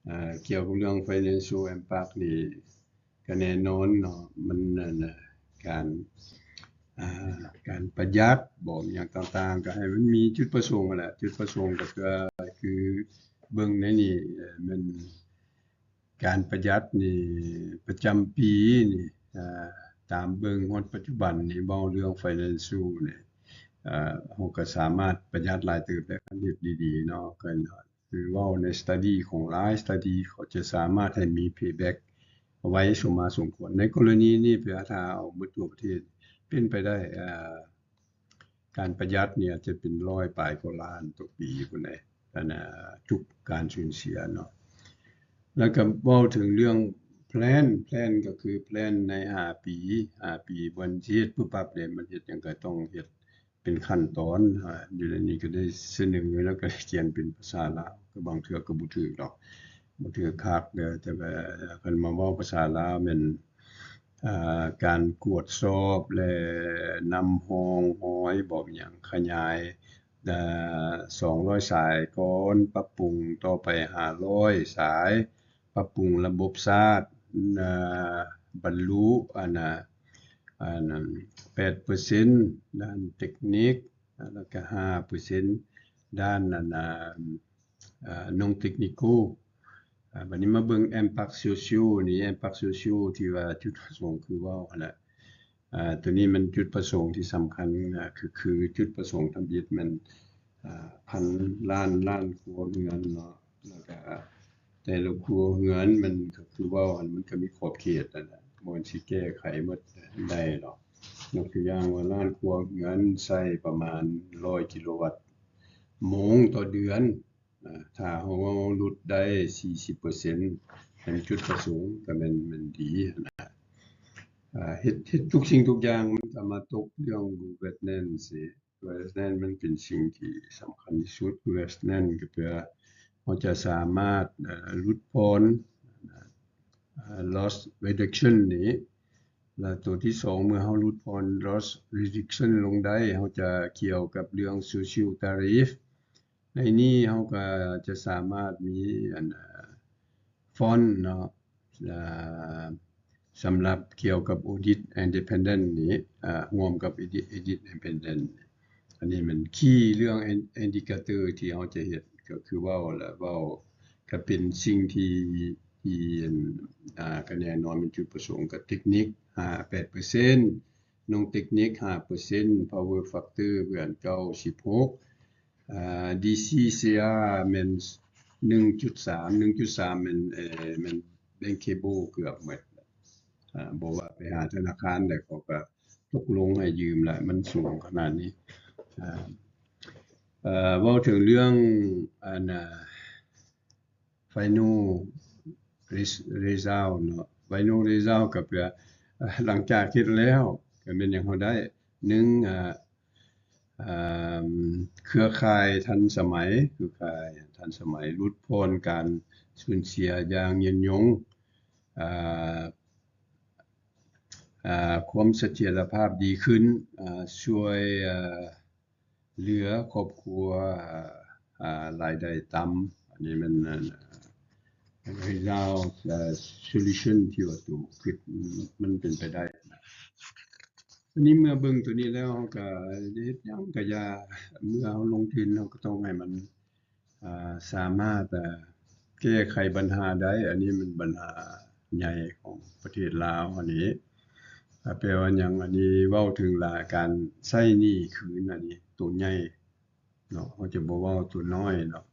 ອາ ກ່ຽວກັບເລື່ອງ financial impact ນີ້ ກໍແນ່ນອນເນາະ ມັນ ອັນ ການ ອາ ການປະຢັດບໍ ຫຍັງຕ່າງໆ ກໍໃຫ້ມັນມີຈຸດປະສົງຫັ້ນແຫຼະ, ຈຸດປະສົງກໍຄື ຄືເບິ່ງໃນນີ້ ເອີ ແມ່ນ ການປະຢັດນີ້ປະຈຳປີນີ້ ອາ ຕາມເບິ່ງຮອດປັດຈຸບັນນີ້ ເວົ້າເລື່ອງ financial ນີ້ ອາ ເຮົາກໍສາມາດປະຢັດຫຼາຍເຕີບໄດ້ ຄັນເຮັດດີໆເນາະ. ກໍຄືເວົ້າໃນ study ຂອງຫຼາຍ study ເຂົາຈະສາມາດໃຫ້ມີ payback ໄວສົມມາສົມຄວນ. ໃນກໍລະນີນີ້ ເພື່ອຖ້າເອົາໝົດທົ່ວປະເທດ ເປັນໄປໄດ້ ອາ ການປະຢັດນີ້ອາດຈະເປັນຮ້ອຍປາຍກວ່າລ້ານຕໍ່ປີພຸ້ນເດ້ ອັນ ອາ ທຸກການສູນເສຍເນາະ. ແລ້ວກໍເວົ້າເຖິງເລື່ອງ plan, plan ກໍຄື plan ໃນຫ້າປີ ຫ້າປີ ບໍ່ແມ່ນຊິເຮັດປຶບປັບເດ້, ມັນເຮັດຫຍັງກໍຕ້ອງເຮັດເປັນຂັ້ນຕອນ. ອາ ຢູ່ໃນນີ້ກໍໄດ້ສະເໜີ ແລ້ວກໍຂຽນເປັນພາສາລາວ, ກໍບາງເທື່ອກໍບໍ່ຖືກດອກ, ບໍ່ຖືກຄັກເດີ, ແຕ່ວ່າຄັນມາເວົ້າພາສາລາວແມ່ນ ອາ ການກວດສອບ ແລະ ນຳຮ່ອງຮອຍ ບອກຫຍັງ ຂະຫຍາຍ ອາ ສອງຮ້ອຍສາຍກ່ອນ, ປັບປຸງຕໍ່ໄປຫ້າຮ້ອຍສາຍ, ປັບປຸງລະບົບຊາດ, ອາ ບັນລຸ ອັນນະ ອັນນັ້ນ ແປດເປີເຊັນ ດ້ານເຕັກນິກ, ແລ້ວກະຫ້າເປີເຊັນ ດ້ານ ອັນນະ ອາ non technical. ອາ ບັດນີ້ມາເບິ່ງ impact social ນີ້ impact social ທີ່ວ່າຈຸດປະສົງຄືເວົ້າຫັ້ນແຫຼະ. ອາ ໂຕນີ້ມັນຈຸດປະສົງທີ່ສຳຄັນ ອາ ຄື ຄືຈຸດປະສົງທຳອິດແມ່ນ ອາ ພັນລ້ານ ລ້ານຄົວເຮືອນເນາະ, ແລ້ວກະແຕ່ລະຄົວເຮືອນມັນກໍຄືເວົ້າຫັ້ນ ມັນກໍມີຂອບເຂດຫັ້ນແຫຼະ, ບໍ່ແມ່ນຊິແກ້ໄຂໝົດໄດ້ດອກ. ຍົກຕົວຢ່າງວ່າ ລ້ານຄົວເຮືອນໃຊ້ປະມານຮ້ອຍກິໂລວັດໂມງຕໍ່ເດືອນ, ອາ ຖ້າເຮົາຫຼຸດໄດ້ສີ່ສິບເປີເຊັນ ເປັນຈຸດປະສົງ ກໍແມ່ນ ແມ່ນດີຫັ້ນນະ. ອາ ເຮັດ ເຮັດທຸກສິ່ງທຸກຢ່າງ ມັນກໍມາຕົກເລື່ອງ governance. Governance ມັນເປັນສິ່ງທີ່ສຳຄັນທີ່ສຸດ. Governance ກໍເພື່ອເຮົາຈະສາມາດ ອາ ຫຼຸດຜ່ອນ ອາ loss reduction ນີ້ ແລະ ໂຕທີສອງ ເມື່ອເຮົາຫຼຸດຜ່ອນ loss reduction ລົງໄດ້ ເຮົາຈະກ່ຽວກັບເລື່ອງ social tariff. ໃນນີ້ເຮົາກໍຈະສາມາດມີ ອັນ ອາ fund ເນາະ ອາ ສຳລັບກ່ຽວກັບ audit independent ນີ້ ອາ ຮ່ວມກັບ audit independent. ອັນນີ້ແມ່ນຄີເລື່ອງ indicator ທີ່ເຮົາຈະເຮັດ ກໍຄືເວົ້າລະເວົ້າ ກໍເປັນສິ່ງທີ່ ທີ່ ອາ ກໍແນ່ນອນ ມັນຈຸດປະສົງກັບເຕັກນິກ ຫ້າ ແປດເປີເຊັນ, non technical ຫ້າເປີເຊັນ, power factor ເພື່ອນເກົ້າ ສິບຫົກ, ອາ DCCR ແມ່ນ ໜຶ່ງຈຸດສາມ ໜຶ່ງຈຸດສາມ ແມ່ນ ເອີ ແມ່ນ bankable ເກືອບໝົດ. ອາ ບໍ່ວ່າໄປຫາທະນາຄານໃດ ເຂົາກໍຕົກລົງໃຫ້ຢືມລະ ມັນສູງຂະໜາດນີ້. ອາ ເອີ ເວົ້າເຖິງເລື່ອງ ອັນ ອາ final res- result ເນາະ, final result ກໍແປວ່າ ອາ ຫຼັງຈາກເຮັດແລ້ວ ກໍແມ່ນຫຍັງເຮົາໄດ້ ໜຶ່ງ ອາ ອາ ເຄືອຂ່າຍທັນສະໄໝ, ເຄືອຂ່າຍທັນສະໄໝ, ຫຼຸດຜ່ອນການສູນເສຍຢ່າງຍືນຍົງ, ອາ ອາ ຄວາມສະຖຽນລະພາບດີຂຶ້ນ, ອາ ຊ່ວຍ ອາ ເຫຼືອຄອບຄົວ ອາ ລາຍໄດ້ຕ່ຳ. ອັນນີ້ມັນ ອາ result ອາ solution ທີ່ວ່າໂຕຄິດ ມັນເປັນໄປໄດ້. ອັນນີ້ເມື່ອເບິ່ງໂຕນີ້ແລ້ວ ເຮົາກໍເຮັດຫຍັງກໍຢ່າ, ເມື່ອເຮົາລົງທຶນ ເຮົາກໍຕ້ອງໃຫ້ມັນ ອາ ສາມາດ ອາ ແກ້ໄຂບັນຫາໄດ້. ອັນນີ້ມັນບັນຫາໃຫຍ່ຂອງປະເທດລາວອັນນີ້. ອາ ແປວ່າຫຍັງ? ອັນນີ້ເວົ້າເຖິງລາ ການໃຊ້ໜີ້ຄືນ ອັນນີ້ໂຕໃຫຍ່ເນາະ, ເຮົາຈະບໍ່ເວົ້າໂຕນ້ອຍເນາະ.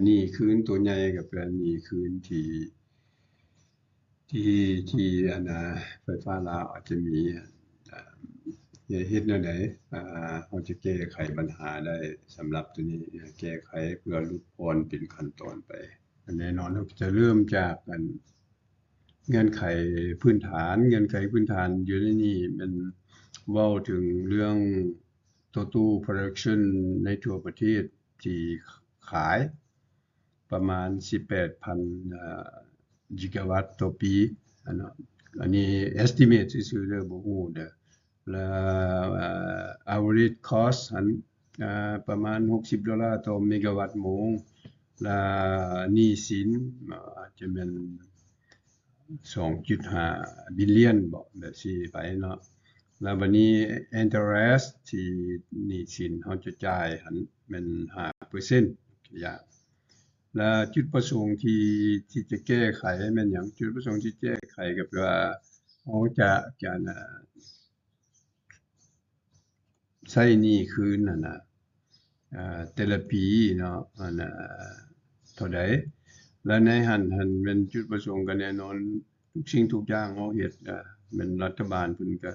ໜີ້ຄືນໂຕໃຫຍ່ກໍແປວ່າໜີ້ຄືນທີ່ ທີ່ ທີ່ ອັນນາ ໄຟຟ້າລາວອາດຈະມີ ອາ ເຮັດແນວໃດ ເຮົາຈະແກ້ໄຂບັນຫາໄດ້ ສຳລັບໂຕນີ້ ແກ້ໄຂເພື່ອຫຼຸດຜ່ອນເປັນຂັ້ນຕອນໄປ. ແນ່ນອນ ເຮົາຈະເລີ່ມຈາກອັນ ເງື່ອນໄຂພື້ນຖານ. ເງື່ອນໄຂພື້ນຖານຢູ່ໃນນີ້ແມ່ນເວົ້າເຖິງເລື່ອງ total production ໃນທົ່ວປະເທດທີ່ຂາຍປະມານສິບແປດພັນ ເອີ ກິກາວັດຕໍ່ປີ. ອັນ ອັນນີ້ estimate ຊື່ໆເດີ ບໍ່ຮູ້ເດີ. ແລະ ເອີ average cost ຫັ້ນ ເອີ ປະມານຫົກສິບໂດລາຕໍ່ເມກາວັດໂມງ ແລະ ໜີ້ສິນ ເອີ ອາດຈະແມ່ນ ສອງຈຸດຫ້າບິລລຽນບໍ ແບບຊີ້ໄປເນາະ. ແລ້ວບັດນີ້ interest ທີ່ໜີ້ສິນເຮົາຈະຈ່າຍຫັ້ນແມ່ນຫ້າເປີເຊັນ ຍົກຕົວຢ່າງ. ແລ້ວຈຸດປະສົງທີ່ ທີ່ຈະແກ້ໄຂແມ່ນຫຍັງ? ຈຸດປະສົງທີ່ແກ້ໄຂກໍແປວ່າ ເຮົາຈະ ຈະ ໃຊ້ໜີ້ຄືນຫັ້ນນະ ເອີ ແຕ່ລະປີເນາະ ອັນນະ ເທົ່າໃດ ແລະ ໃນຫັ້ນຫັ້ນແມ່ນຈຸດປະສົງກໍແນ່ນອນ ທຸກສິ່ງທຸກຢ່າງເຮົາເຮັດ ອາ ແມ່ນລັດຖະບານເພິ່ນກໍ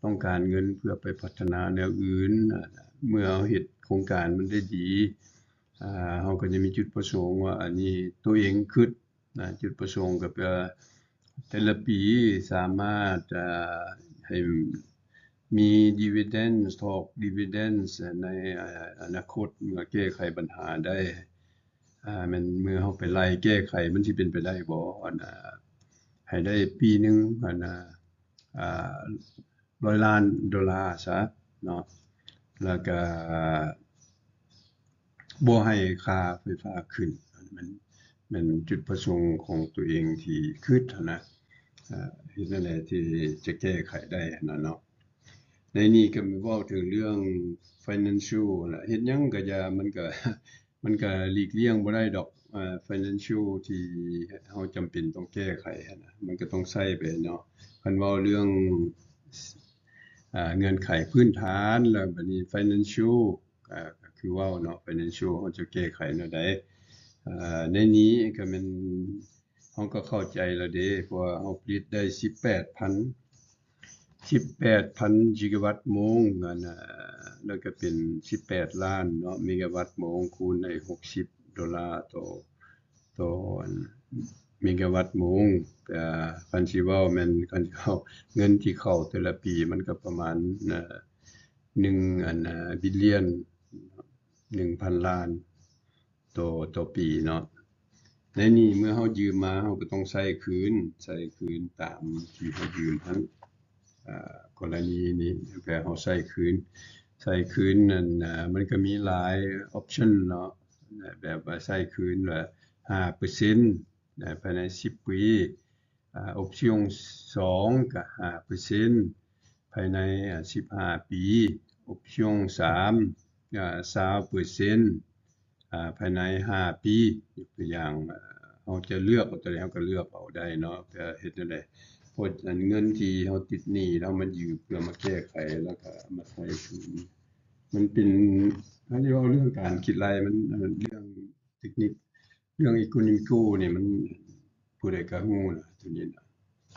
ຕ້ອງການເງິນເພື່ອໄປພັດທະນາແນວອື່ນ. ອາ ເມື່ອເຮົາເຮັດໂຄງການມັນໄດ້ດີ ອາ ເຮົາກໍຈະມີຈຸດປະສົງວ່າ ອັນນີ້ໂຕເອງຄິດ ນະ ຈຸດປະສົງກໍແປວ່າ ແຕ່ລະປີສາມາດ ເອີ ໃຫ້ມີ dividend ຖອກ dividend ໃນ ເອີ ອະນາຄົດ ເມື່ອແກ້ໄຂບັນຫາໄດ້. ອາ ແມ່ນເມື່ອເຮົາໄປໄລ່ແກ້ໄຂ ມັນຊິເປັນໄປໄດ້ບໍ່ ອັນ ໃຫ້ໄດ້ປີໜຶ່ງ ອັນ ອາ ຮ້ອຍລ້ານໂດລາຊະເນາະ ແລ້ວກະບໍ່ໃຫ້ຄ່າໄຟຟ້າຂຶ້ນ. ແມ່ນ ແມ່ນຈຸດປະສົງຂອງໂຕເອງທີ່ຄິດຫັ້ນນະ ເຮັດແນວໃດທີ່ຈະແກ້ໄຂໄດ້ຫັ້ນນະເນາະ. ໃນນີ້ກໍເວົ້າເຖິງເລື່ອງ financial ນະ ເຮັດຫຍັງກໍຢ່າ ມັນກໍ ມັນກະຫຼີກລ່ຽງບໍ່ໄດ້ດອກ ເອີ financial ທີ່ເຮົາຈຳເປັນຕ້ອງແກ້ໄຂຫັ້ນນະ ມັນກະຕ້ອງໃຊ້ໄປເນາະ. ຄັນເວົ້າເລື່ອງ ເອີ ເງື່ອນໄຂພື້ນຖານ ແລ້ວບາດນີ້ financial ກະ ກະຄືເວົ້າເນາະ financial ເຮົາຈະແກ້ໄຂແນວໃດ. ເອີ ໃນນີ້ກະແມ່ນ ເຮົາກໍເຂົ້າໃຈແລ້ວເດ້ ເພາະວ່າເຮົາຜະລິດໄດ້ສິບແປດພັນ ສິບແປດພັນກິກາວັດໂມງ ອັນ ແລ້ວກໍເປັນສິບແປດລ້ານເນາະ ເມກາວັດໂມງ ຄູນໃຫ້ຫົກສິບໂດລາຕໍ່ ຕໍ່ອັນເມກາວັດໂມງ. ແຕ່ຄັນຊິເວົ້າແມ່ນ ຄັນຊິເວົ້າເງິນທີ່ເຂົ້າແຕ່ລະປີ ມັນກໍປະມານ ເອີ ໜຶ່ງ ອັນ ບິລລຽນ ໜຶ່ງພັນລ້ານ ຕໍ່ ຕໍ່ປີເນາະ. ໃນນີ້ເມື່ອເຮົາຢືມມາ ເຮົາກໍຕ້ອງໃຊ້ຄືນ ໃຊ້ຄືນຕາມທີ່ເຮົາຢືມຫັ້ນ. ອາ ກໍລະນີນີ້ແບບເຮົາໃຊ້ຄືນ ໃຊ້ຄືນນັ້ນ ອາ ມັນກໍມີຫຼາຍ option ເນາະ ແບບວ່າໃຊ້ຄືນລະຫ້າເປີເຊັນ ພາຍໃນສິບປີ ອາ option ສອງກໍຫ້າເປີເຊັນ ພາຍໃນ ອາ ສິບຫ້າປີ, option ສາມ ອາ ຊາວເປີເຊັນ ອາ ພາຍໃນຫ້າປີ. ຍົກຕົວຢ່າງ ເຮົາຈະເລືອກເອົາຕົວໃດ ເຮົາກໍເລືອກເອົາໄດ້ເນາະ ຈະເຮັດແນວໃດ. ເພາະອັນເງິນທີ່ເຮົາຕິດໜີ້ ເຮົາມາຢືມເພື່ອມາແກ້ໄຂ ແລ້ວກໍມາໃຊ້ຄືນ ມັນເປັນ ຄັນຊິເວົ້າເລື່ອງການຄິດໄລ່ ມັນ ເລື່ອງເຕັກນິກ ເລື່ອງ economical ນີ້ມັນຜູ້ໃດກໍຮູ້ນະ ຕົວນີ້ນະ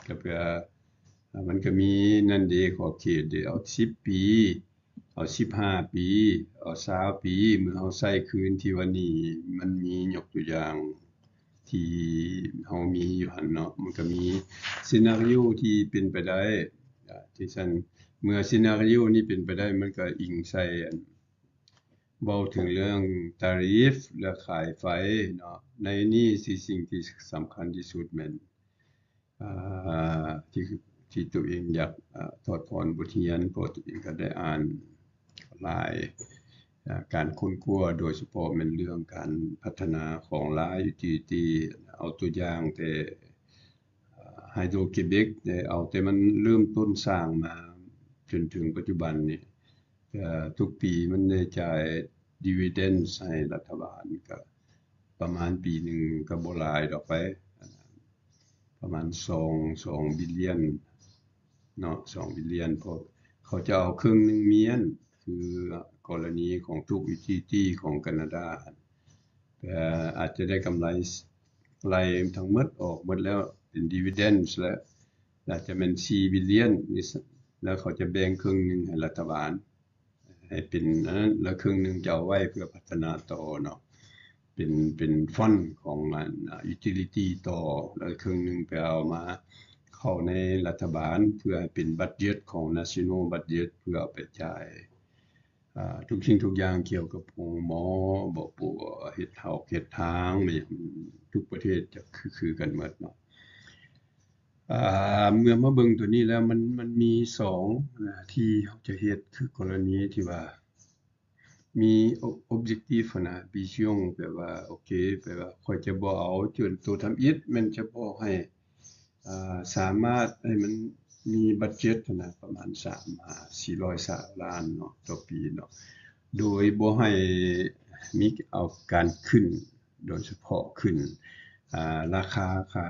ກໍແປວ່າ ມັນກໍມີນັ້ນເດ້ ຂອບເຂດເດ້ ເອົາສິບປີ ເອົາສິບຫ້າປີ ເອົາຊາວປີ ເມື່ອເຮົາໃຊ້ຄືນທີ່ວ່າໜີ້ມັນມີ ຍົກຕົວຢ່າງທີ່ເຮົາມີຢູ່ຫັ້ນເນາະ ມັນກໍມີ scenario ທີ່ເປັນໄປໄດ້ ອາ ຈັ່ງຊັ້ນ ເມື່ອ scenario ນີ້ເປັນໄປໄດ້ ມັນກໍອີງໃສ່ອັນ ເວົ້າເຖິງເລື່ອງ tariff ແລະ ຂາຍໄຟເນາະ ໃນນີ້ຊິສິ່ງທີ່ສຳຄັນທີ່ສຸດແມ່ນ ອາ ທີ່ ທີ່ຕົວເອງຢາກ ອາ ຖອດຖອນບົດຮຽນ ເພາະຕົວເອງກໍໄດ້ອ່ານຫຼາຍ ອາ ການຄົ້ນຄວ້າ ໂດຍສະເພາະແມ່ນເລື່ອງການພັດທະນາຂອງລາວ utility ເອົາຕົວຢ່າງແຕ່ Hydro-Québec ໄດ້ເອົາແຕ່ມັນເລີ່ມຕົ້ນສ້າງມາຈົນເຖິງປັດຈຸບັນນີ້ ເອີ ທຸກປີມັນໄດ້ຈ່າຍ dividend ໃຫ້ລັດຖະບານ ກໍປະມານປີໜຶ່ງກໍບໍ່ຫຼາຍດອກໄປ ປະມານສອງ ສອງບິລລຽນເນາະ ສອງບິລລຽນ ເພາະເຂົາຈະເອົາເຄິ່ງໜຶ່ງມ້ຽນ ຄືກໍລະນີຂອງທຸກ utility ຂອງການາດາ ແຕ່ອາດຈະໄດ້ກຳໄລ ໄລ່ທັງໝົດອອກໝົດແລ້ວເປັນ dividends ແລ້ວ ອາດຈະແມ່ນສີ່ບິລລຽນ ຫຼື ແລ້ວເຂົາຈະແບ່ງເຄິ່ງໜຶ່ງໃຫ້ລັດຖະບານ ໃຫ້ເປັນອັນນັ້ນ ແລ້ວເຄິ່ງໜຶ່ງຈະເອົາໄວ້ເພື່ອພັດທະນາຕໍ່ເນາະ ເປັນ ເປັນຟັນຂອງອັນ utility ຕໍ່ ແລ້ວເຄິ່ງໜຶ່ງໄປເອົາມາເຂົ້າໃນລັດຖະບານ ເພື່ອໃຫ້ເປັນບັດເຈັດຂອງ national budget ເພື່ອເອົາໄປຈ່າຍ ອາ ທຸກສິ່ງທຸກຢ່າງກ່ຽວກັບໂຮງໝໍ ບໍ່ ບໍ່ ເຮັດຖອກເຮັດທາງ ແມ່ນຫຍັງ ທຸກປະເທດຈະຄື ຄືກັນໝົດເນາະ. ອາ ເມື່ອມາເບິ່ງຕົວນີ້ແລ້ວ ມັນ ມັນມີສອງນະທີ່ເຮົາຈະເຮັດ ຄືກໍລະນີທີ່ວ່າມີ objective ຫັ້ນນະ vision ແປວ່າ ໂອເຄ ແປວ່າຂ້ອຍຈະບໍ່ເອົາຈົນໂຕທຳອິດ ແມ່ນຈະບອກໃຫ້ ອ່າ ສາມາດໃຫ້ມັນມີບັດເຈັດຫັ້ນນະ ປະມານສາມ ຫາ ສີ່ຮ້ອຍຊາວລ້ານເນາະ ຕໍ່ປີເນາະ ໂດຍບໍ່ໃຫ້ມີເອົາການຂຶ້ນ ໂດຍສະເພາະຂຶ້ນ ອ່າ ລາຄາຄ່າ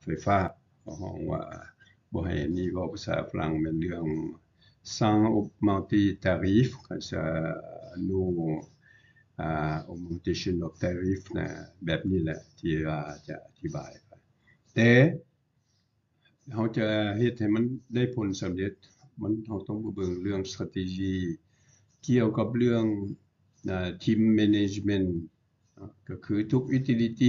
ໄຟຟ້າ ເຂົາຮ້ອງວ່າ ບໍ່ໃຫ້ ອັນນີ້ເວົ້າພາສາຝຣັ່ງແມ່ນເລື່ອງ sans augmenter tariff ກໍຈະ no ອ່າ augmentation of tariff ນະ ແບບນີ້ແຫຼະທີ່ວ່າຈະອະທິບາຍໄປ ແຕ່ ເຮົາຈະເຮັດໃຫ້ມັນໄດ້ຜົນສຳເລັດ ມັນ ເຮົາຕ້ອງມາເບິ່ງເລື່ອງ strategy ກ່ຽວກັບເລື່ອງ ອາ team management ເນາະ ກໍຄືທຸກ utility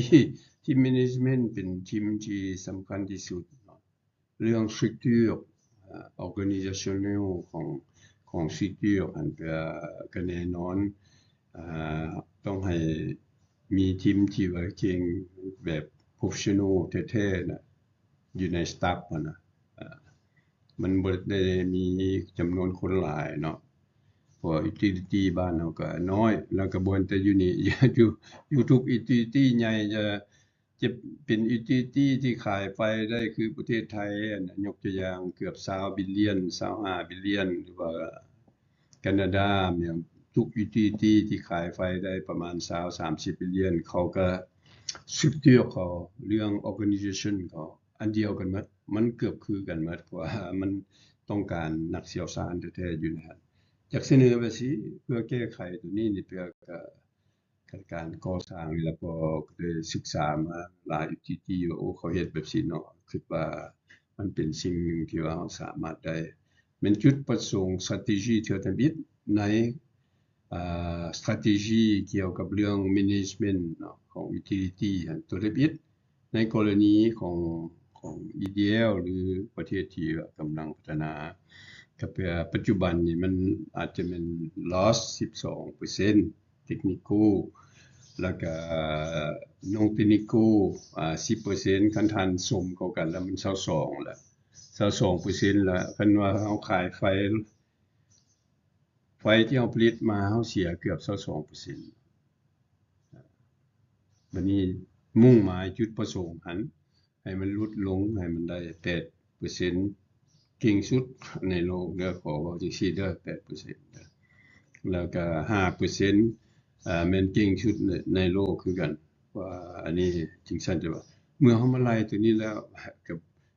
team management ເປັນທີມທີ່ສຳຄັນທີ່ສຸດເນາະ ເລື່ອງ structure ອາ organizational ຂອງ ຂອງ structure ຫັ້ນ ກໍ ກໍແນ່ນອນ ອາ ຕ້ອງໃຫ້ມີທີມທີ່ວ່າເກັ່ງແບບ professional ແທ້ໆນະ ຢູ່ໃນ staff ຫັ້ນນະ ອາ ມັນບໍ່ໄດ້ມີຈຳນວນຄົນຫຼາຍເນາະ ເພາະວ່າ utility ບ້ານເຮົາກໍນ້ອຍ ແລ້ວກໍບໍ່ແມ່ນແຕ່ຢູ່ນີ້ ຢູ່ ຢູ່ທຸກ utility ໃຫຍ່ຈະ ຈະເປັນ utility ທີ່ຂາຍໄຟໄດ້ຄືປະເທດໄທ ອັນ ຍົກຕົວຢ່າງເກືອບຊາວບິລລຽນ ຊາວຫ້າບິລລຽນ ຫຼືວ່າ ການາດາ ແມ່ນຫຍັງ ທຸກ utility ທີ່ຂາຍໄຟໄດ້ປະມານຊາວ ສາມສິບບິລລຽນ ເຂົາກໍ structure ເຂົາ ເລື່ອງ organization ເຂົາອັນດຽວກັນໝົດ ມັນເກືອບຄືກັນໝົດ ເພາະວ່າມັນຕ້ອງການນັກຊ່ຽວຊານແທ້ໆຢູ່ໃນຫັ້ນ ຢາກສະເໜີແບບຊີ້ ເພື່ອແກ້ໄຂຕົວນີ້ນີ້ ເພື່ອກະ ການກໍ່ສ້າງນີ້ລະ ກໍໄດ້ສຶກສາມາຫຼາຍ utility ວ່າ ໂອ້ ເຂົາເຮັດແບບຊີ້ເນາະ ຄິດວ່າມັນເປັນສິ່ງໜຶ່ງທີ່ວ່າເຮົາສາມາດໄດ້ ແມ່ນຈຸດປະສົງ strategy ເທື່ອທຳອິດໃນ ອາ strategy ກ່ຽວກັບເລື່ອງ management ເນາະ ຂອງ utility ຫັ້ນ ຕົວທຳອິດ ໃນກໍລະນີຂອງ ຂອງ EDL ຫຼື ປະເທດທີ່ວ່າກຳລັງພັດທະນາ ກໍແປວ່າປັດຈຸບັນນີ້ມັນອາດຈະແມ່ນ Loss ສິບສອງເປີເຊັນ Technical ແລ້ວກະ Non Technical ອາ ສິບເປີເຊັນ ຄັນທ່ານສົມເຂົ້າກັນແລ້ວມັນຊາວສອງລະ ຊາວສອງເປີເຊັນລະ ຄັນວ່າເຮົາຂາຍໄຟ ໄຟທີ່ເຮົາຜະລິດມາ ເຮົາເສຍເກືອບຊາວສອງເປີເຊັນ ບາດນີ້ມຸ່ງໝາຍຈຸດປະສົງຫັ້ນ ໃຫ້ມັນຫຼຸດລົງ ໃຫ້ມັນໄດ້ແປດເປີເຊັນ ເກັ່ງສຸດໃນໂລກເດີ ຂໍເວົ້າຈັ່ງຊີ້ເດີ ແປດເປີເຊັນເດີ ແລ້ວກະຫ້າເປີເຊັນ ອາ ແມ່ນເກັ່ງສຸດໃນ ໃນໂລກຄືກັນ ວ່າອັນນີ້ຈັ່ງຊັ້ນ ແຕ່ວ່າເມື່ອເຮົາມາໄລ່ຕົວນີ້ແລ້ວ ກໍ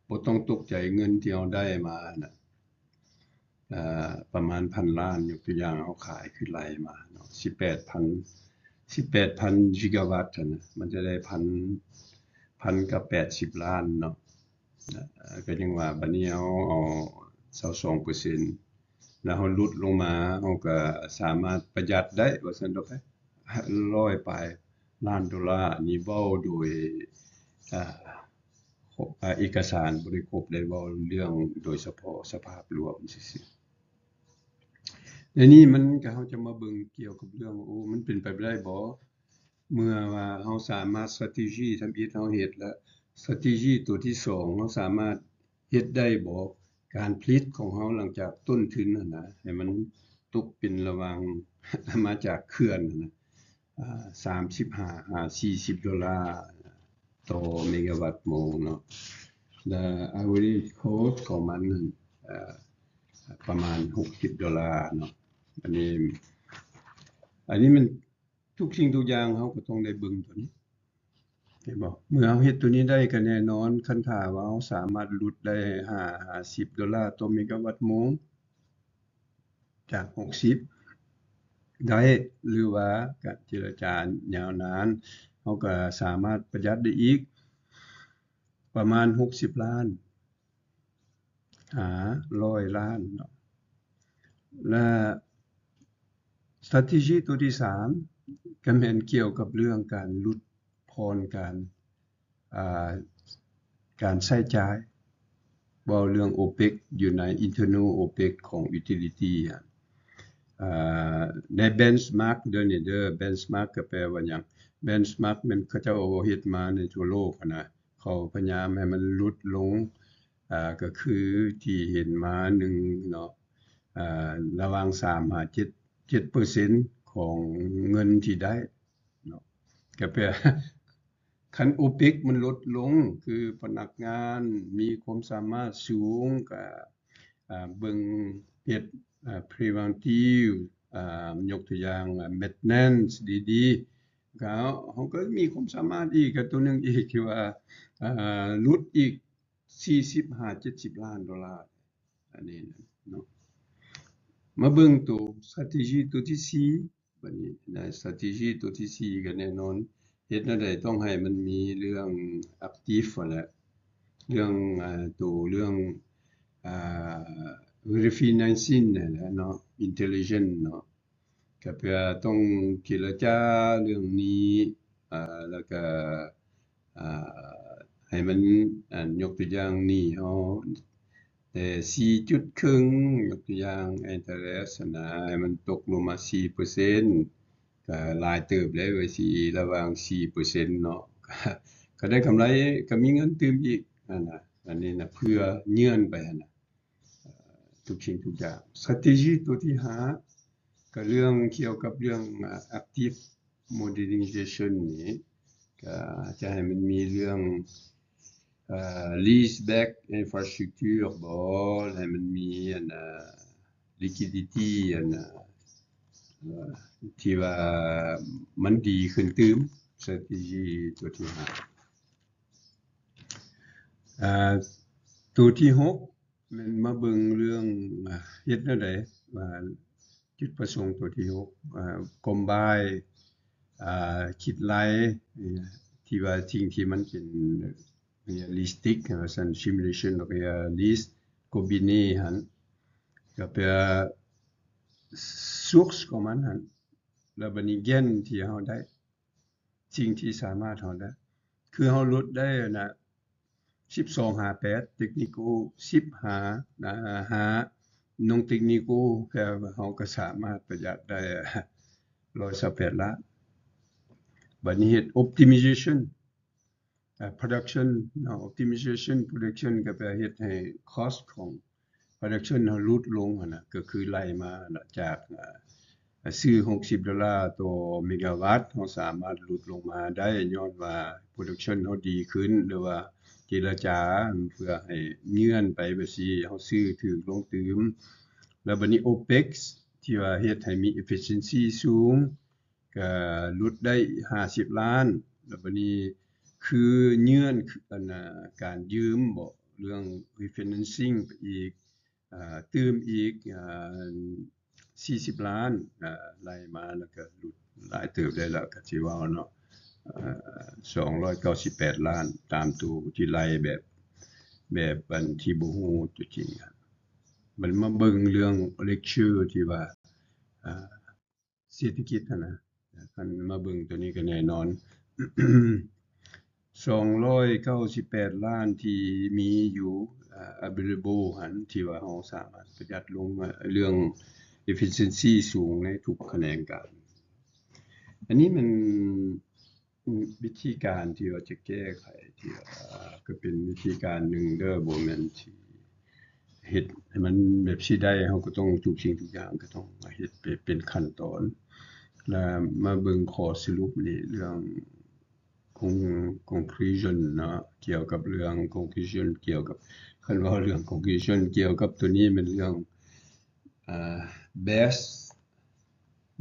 ບໍ່ຕ້ອງຕົກໃຈເງິນທີ່ເຮົາໄດ້ມານະ ອ່າ ປະມານພັນລ້ານ ຍົກຕົວຢ່າງເຮົາຂາຍຄືໄລ່ມາເນາະ ສິບແປດພັນ ສິບແປດພັນກິກາວັດຫັ້ນນະ ມັນຈະໄດ້ພັນ ພັນກັບແປດສິບລ້ານເນາະ ກໍຍັງວ່າບາດນີ້ເຮົາເອົາຊາວສອງເປີເຊັນ ແລ້ວເຮົາຫຼຸດລົງມາ ເຮົາກໍສາມາດປະຢັດໄດ້ວ່າຊັ້ນເຖາະ ຮ້ອຍປາຍລ້ານໂດລາ ອັນນີ້ເວົ້າໂດຍ ອ່າ ຄົບ ອາ ເອກະສານບໍ່ໄດ້ຄົບ ໄດ້ເວົ້າເລື່ອງໂດຍສະເພາະສະພາບລວມຊື່ໆ. ແລະນີ້ມັນກໍ ເຮົາຈະມາເບິ່ງກ່ຽວກັບເລື່ອງ ໂອ້ ມັນເປັນໄປໄດ້ບໍ່ ເມື່ອວ່າເຮົາສາມາດ strategy ທຳອິດເຮົາເຮັດ ແລະ strategy ຕົວທີສອງ ເຮົາສາມາດເຮັດໄດ້ບໍ່ ການຜະລິດຂອງເຮົາຫຼັງຈາກຕົ້ນທຶນຫັ້ນນະ ໃຫ້ມັນຕົກເປັນລະຫວ່າງ ມາຈາກເຂື່ອນຫັ້ນນະ ອາ ສາມສິບຫ້າຫາສີ່ສິບໂດລາຕໍ່ເມກາວັດໂມງເນາະ ແລະ average cost ຂອງມັນນັ້ນ ອາ ປະມານຫົກສິບໂດລາເນາະ ອັນນີ້ ອັນນີ້ມັນ ທຸກສິ່ງທຸກຢ່າງເຮົາກໍຕ້ອງໄດ້ເບິ່ງຕົວນີ້ ເຫັນບໍ່? ເມື່ອເຮົາເຮັດຕົວນີ້ໄດ້ກໍແນ່ນອນ ຄັນຖ້າວ່າເຮົາສາມາດຫຼຸດໄດ້ຫ້າຫາສິບໂດລາຕໍ່ເມກາວັດໂມງ ຈາກຫົກສິບໄດ້ ຫຼືວ່າການເຈລະຈາຍາວນານ ເຮົາກໍສາມາດປະຢັດໄດ້ອີກປະມານຫົກສິບລ້ານ ຫາຮ້ອຍລ້ານເນາະ. ແລະ strategy ຕົວທີສາມ ກໍແມ່ນກ່ຽວກັບເລື່ອງການຫຼຸດຜ່ອນການ ອ່າ ການໃຊ້ຈ່າຍ, ເວົ້າເລື່ອງ OPEX ຢູ່ໃນ internal OPEX ຂອງ utility ອະ ອ່າ ໃນ benchmark ເດີນີ້ເດີ, benchmark ກໍແປວ່າຫຍັງ? Benchmark ແມ່ນເຂົາເຈົ້າເຮັດມາໃນທົ່ວໂລກຫັ້ນນະ, ເຂົາພະຍາຍາມໃຫ້ມັນຫຼຸດລົງ ອ່າ ກໍຄືທີ່ເຫັນມາໜຶ່ງເນາະ ອ່າ ລະຫວ່າງສາມຫາເຈັດ ເຈັດເປີເຊັນຂອງເງິນທີ່ໄດ້ເນາະ. ກໍແປ ຄັນ OPEX ມັນຫຼຸດລົງ ຄືພະນັກງານມີຄວາມສາມາດສູງ ກໍ ອ່າ ເບິ່ງເຮັດ ອ່າ preventive ອ່າ ຍົກຕົວຢ່າງ maintenance ດີໆ ກໍເຮົາກໍມີຄວາມສາມາດອີກ ກໍຕົວໜຶ່ງອີກທີ່ວ່າ ອ່າ ຫຼຸດອີກ ສີ່ສິບຫາເຈັດສິບລ້ານໂດລາ ອັນນີ້ນະເນາະ. ມາເບິ່ງໂຕ strategy ໂຕທີສີ່ ບັດນີ້ນະ strategy ໂຕທີສີ່ກໍແນ່ນອນ ເຮັດແນວໃດຕ້ອງໃຫ້ມັນມີເລື່ອງ active ຫັ້ນແຫຼະ ເລື່ອງ ອ່າ ໂຕເລື່ອງ ອ່າ refinancing ຫັ້ນແຫຼະເນາະ intelligent ເນາະ. ກໍເພື່ອຕ້ອງເຈລະຈາເລື່ອງໜີ້ ອ່າ ແລ້ວກໍ ອ່າ ໃຫ້ມັນ ອ່າ ຍົກຕົວຢ່າງໜີ້ເຮົາ ແຕ່ສີ່ຈຸດເຄິ່ງ ຍົກຕົວຢ່າງ interest ຫັ້ນນະ ໃຫ້ມັນຕົກລົງມາສີ່ເປີເຊັນ ກໍຫຼາຍເຕີບແລ້ວ ວ່າຊິລະຫວ່າງສີ່ເປີເຊັນເນາະ ກໍໄດ້ກຳໄລ ກໍມີເງິນຕື່ມອີກຫັ້ນນະ. ອັນນີ້ນະ ເພື່ອເຫຍື່ອນໄປຫັ້ນນະ ເອີ່ ທຸກສິ່ງທຸກຢ່າງ. Strategy ຕົວທີຫ້າ ກໍເລື່ອງກ່ຽວກັບເລື່ອງ ອາ active modernization ນີ້ ກໍຈະໃຫ້ມັນມີເລື່ອງ ເອີ່ lease back infrastructure ບໍ ໃຫ້ມັນມີອັນນາ liquidity ອັນນາ ເອີ່ ທີ່ວ່າມັນດີຂຶ້ນຕື່ມ. Strategy ຕົວທີຫ້າ ອາ ຕົວທີຫົກ ແມ່ນມາເບິ່ງເລື່ອງ ອາ ເຮັດແນວໃດ ວ່າຈຸດປະສົງຕົວທີຫົກ ອາ combine ອາ ຄິດໄລ່ ທີ່ວ່າສິ່ງທີ່ມັນເປັນ realistic ວ່າຊັ້ນ simulation of realist combine ຫັ້ນ ກໍແປ source ຂອງມັນຫັ້ນ ແລ້ວບັດນີ້ gain ທີ່ເຮົາໄດ້ ສິ່ງທີ່ສາມາດເຮົາໄດ້ ຄືເຮົາຫຼຸດໄດ້ນະ ສິບສອງຫາແປດ technical ສິບຫາ ຫາ non technical ແຕ່ເຮົາກໍສາມາດປະຢັດໄດ້ ຮ້ອຍຊາວແປດລ້ານ. ບັດນີ້ເຮັດ optimization ອາ production ເນາະ optimization production ກໍແປເຮັດໃຫ້ cost ຂອງ production ເຮົາຫຼຸດລົງຫັ້ນນະ ກໍຄືໄລ່ມານະ ຈາກ ອາ ຊື້ຫົກສິບໂດລາຕໍ່ເມກາວັດ ເຮົາສາມາດຫຼຸດລົງມາໄດ້ ຍ້ອນວ່າ production ເຮົາດີຂຶ້ນ ຫຼືວ່າເຈລະຈາເພື່ອໃຫ້ເຫຍື່ອນໄປແບບຊີ້ ເຮົາຊື້ຖືກລົງຕື່ມ. ແລ້ວບັດນີ້ OPEX ທີ່ວ່າເຮັດໃຫ້ມີ efficiency ສູງ ກະຫຼຸດໄດ້ຫ້າສິບລ້ານ ແລ້ວບັດນີ້ຄືເຫຍື່ອນ ອັນນາ ການຢືມບໍ ເລື່ອງ refinancing ໄປອີກ ອາ ຕື່ມອີກ ອາ ສີ່ສິບລ້ານ ອາ ໄລ່ມາແລ້ວກະຫຼຸດຫຼາຍເຕີບໄດ້ລະ ກະຊິເວົ້າເນາະ ອາ ສອງຮ້ອຍເກົ້າສິບແປດລ້ານ ຕາມໂຕທີ່ໄລ່ແບບ ແບບອັນທີ່ບໍ່ຮູ້ຕົວຈິງ. ບັດມາເບິ່ງເລື່ອງ lecture ທີ່ວ່າ ອາ ເສດຖະກິດຫັ້ນນະ ຄັນມາເບິ່ງໂຕນີ້ກໍແນ່ນອນ ສອງຮ້ອຍເກົ້າສິບແປດລ້ານທີ່ມີຢູ່ ອາ available ຫັ້ນ ທີ່ວ່າເຮົາສາມາດປະຢັດລົງ ເລື່ອງ efficiency ສູງໃນທຸກຂະແໜງການ. ອັນນີ້ມັນ ວິທີການທີ່ວ່າຈະແກ້ໄຂ ທີ່ວ່າກໍເປັນວິທີການໜຶ່ງເດີ ບໍ່ແມ່ນທີ່ເຮັດໃຫ້ມັນແບບຊິໄດ້ ເຮົາກໍຕ້ອງ ທຸກສິ່ງທຸກຢ່າງກໍຕ້ອງເຮັດເປັນ ເປັນຂັ້ນຕອນ. ແລ້ວມາເບິ່ງຂໍ້ສະຫຼຸບນີ້ ເລື່ອງ con- conclusion ເນາະ ກ່ຽວກັບເລື່ອງ conclusion ກ່ຽວກັບ ຄັນເວົ້າເລື່ອງ conclusion ກ່ຽວກັບໂຕນີ້ແມ່ນເລື່ອງ ອາ best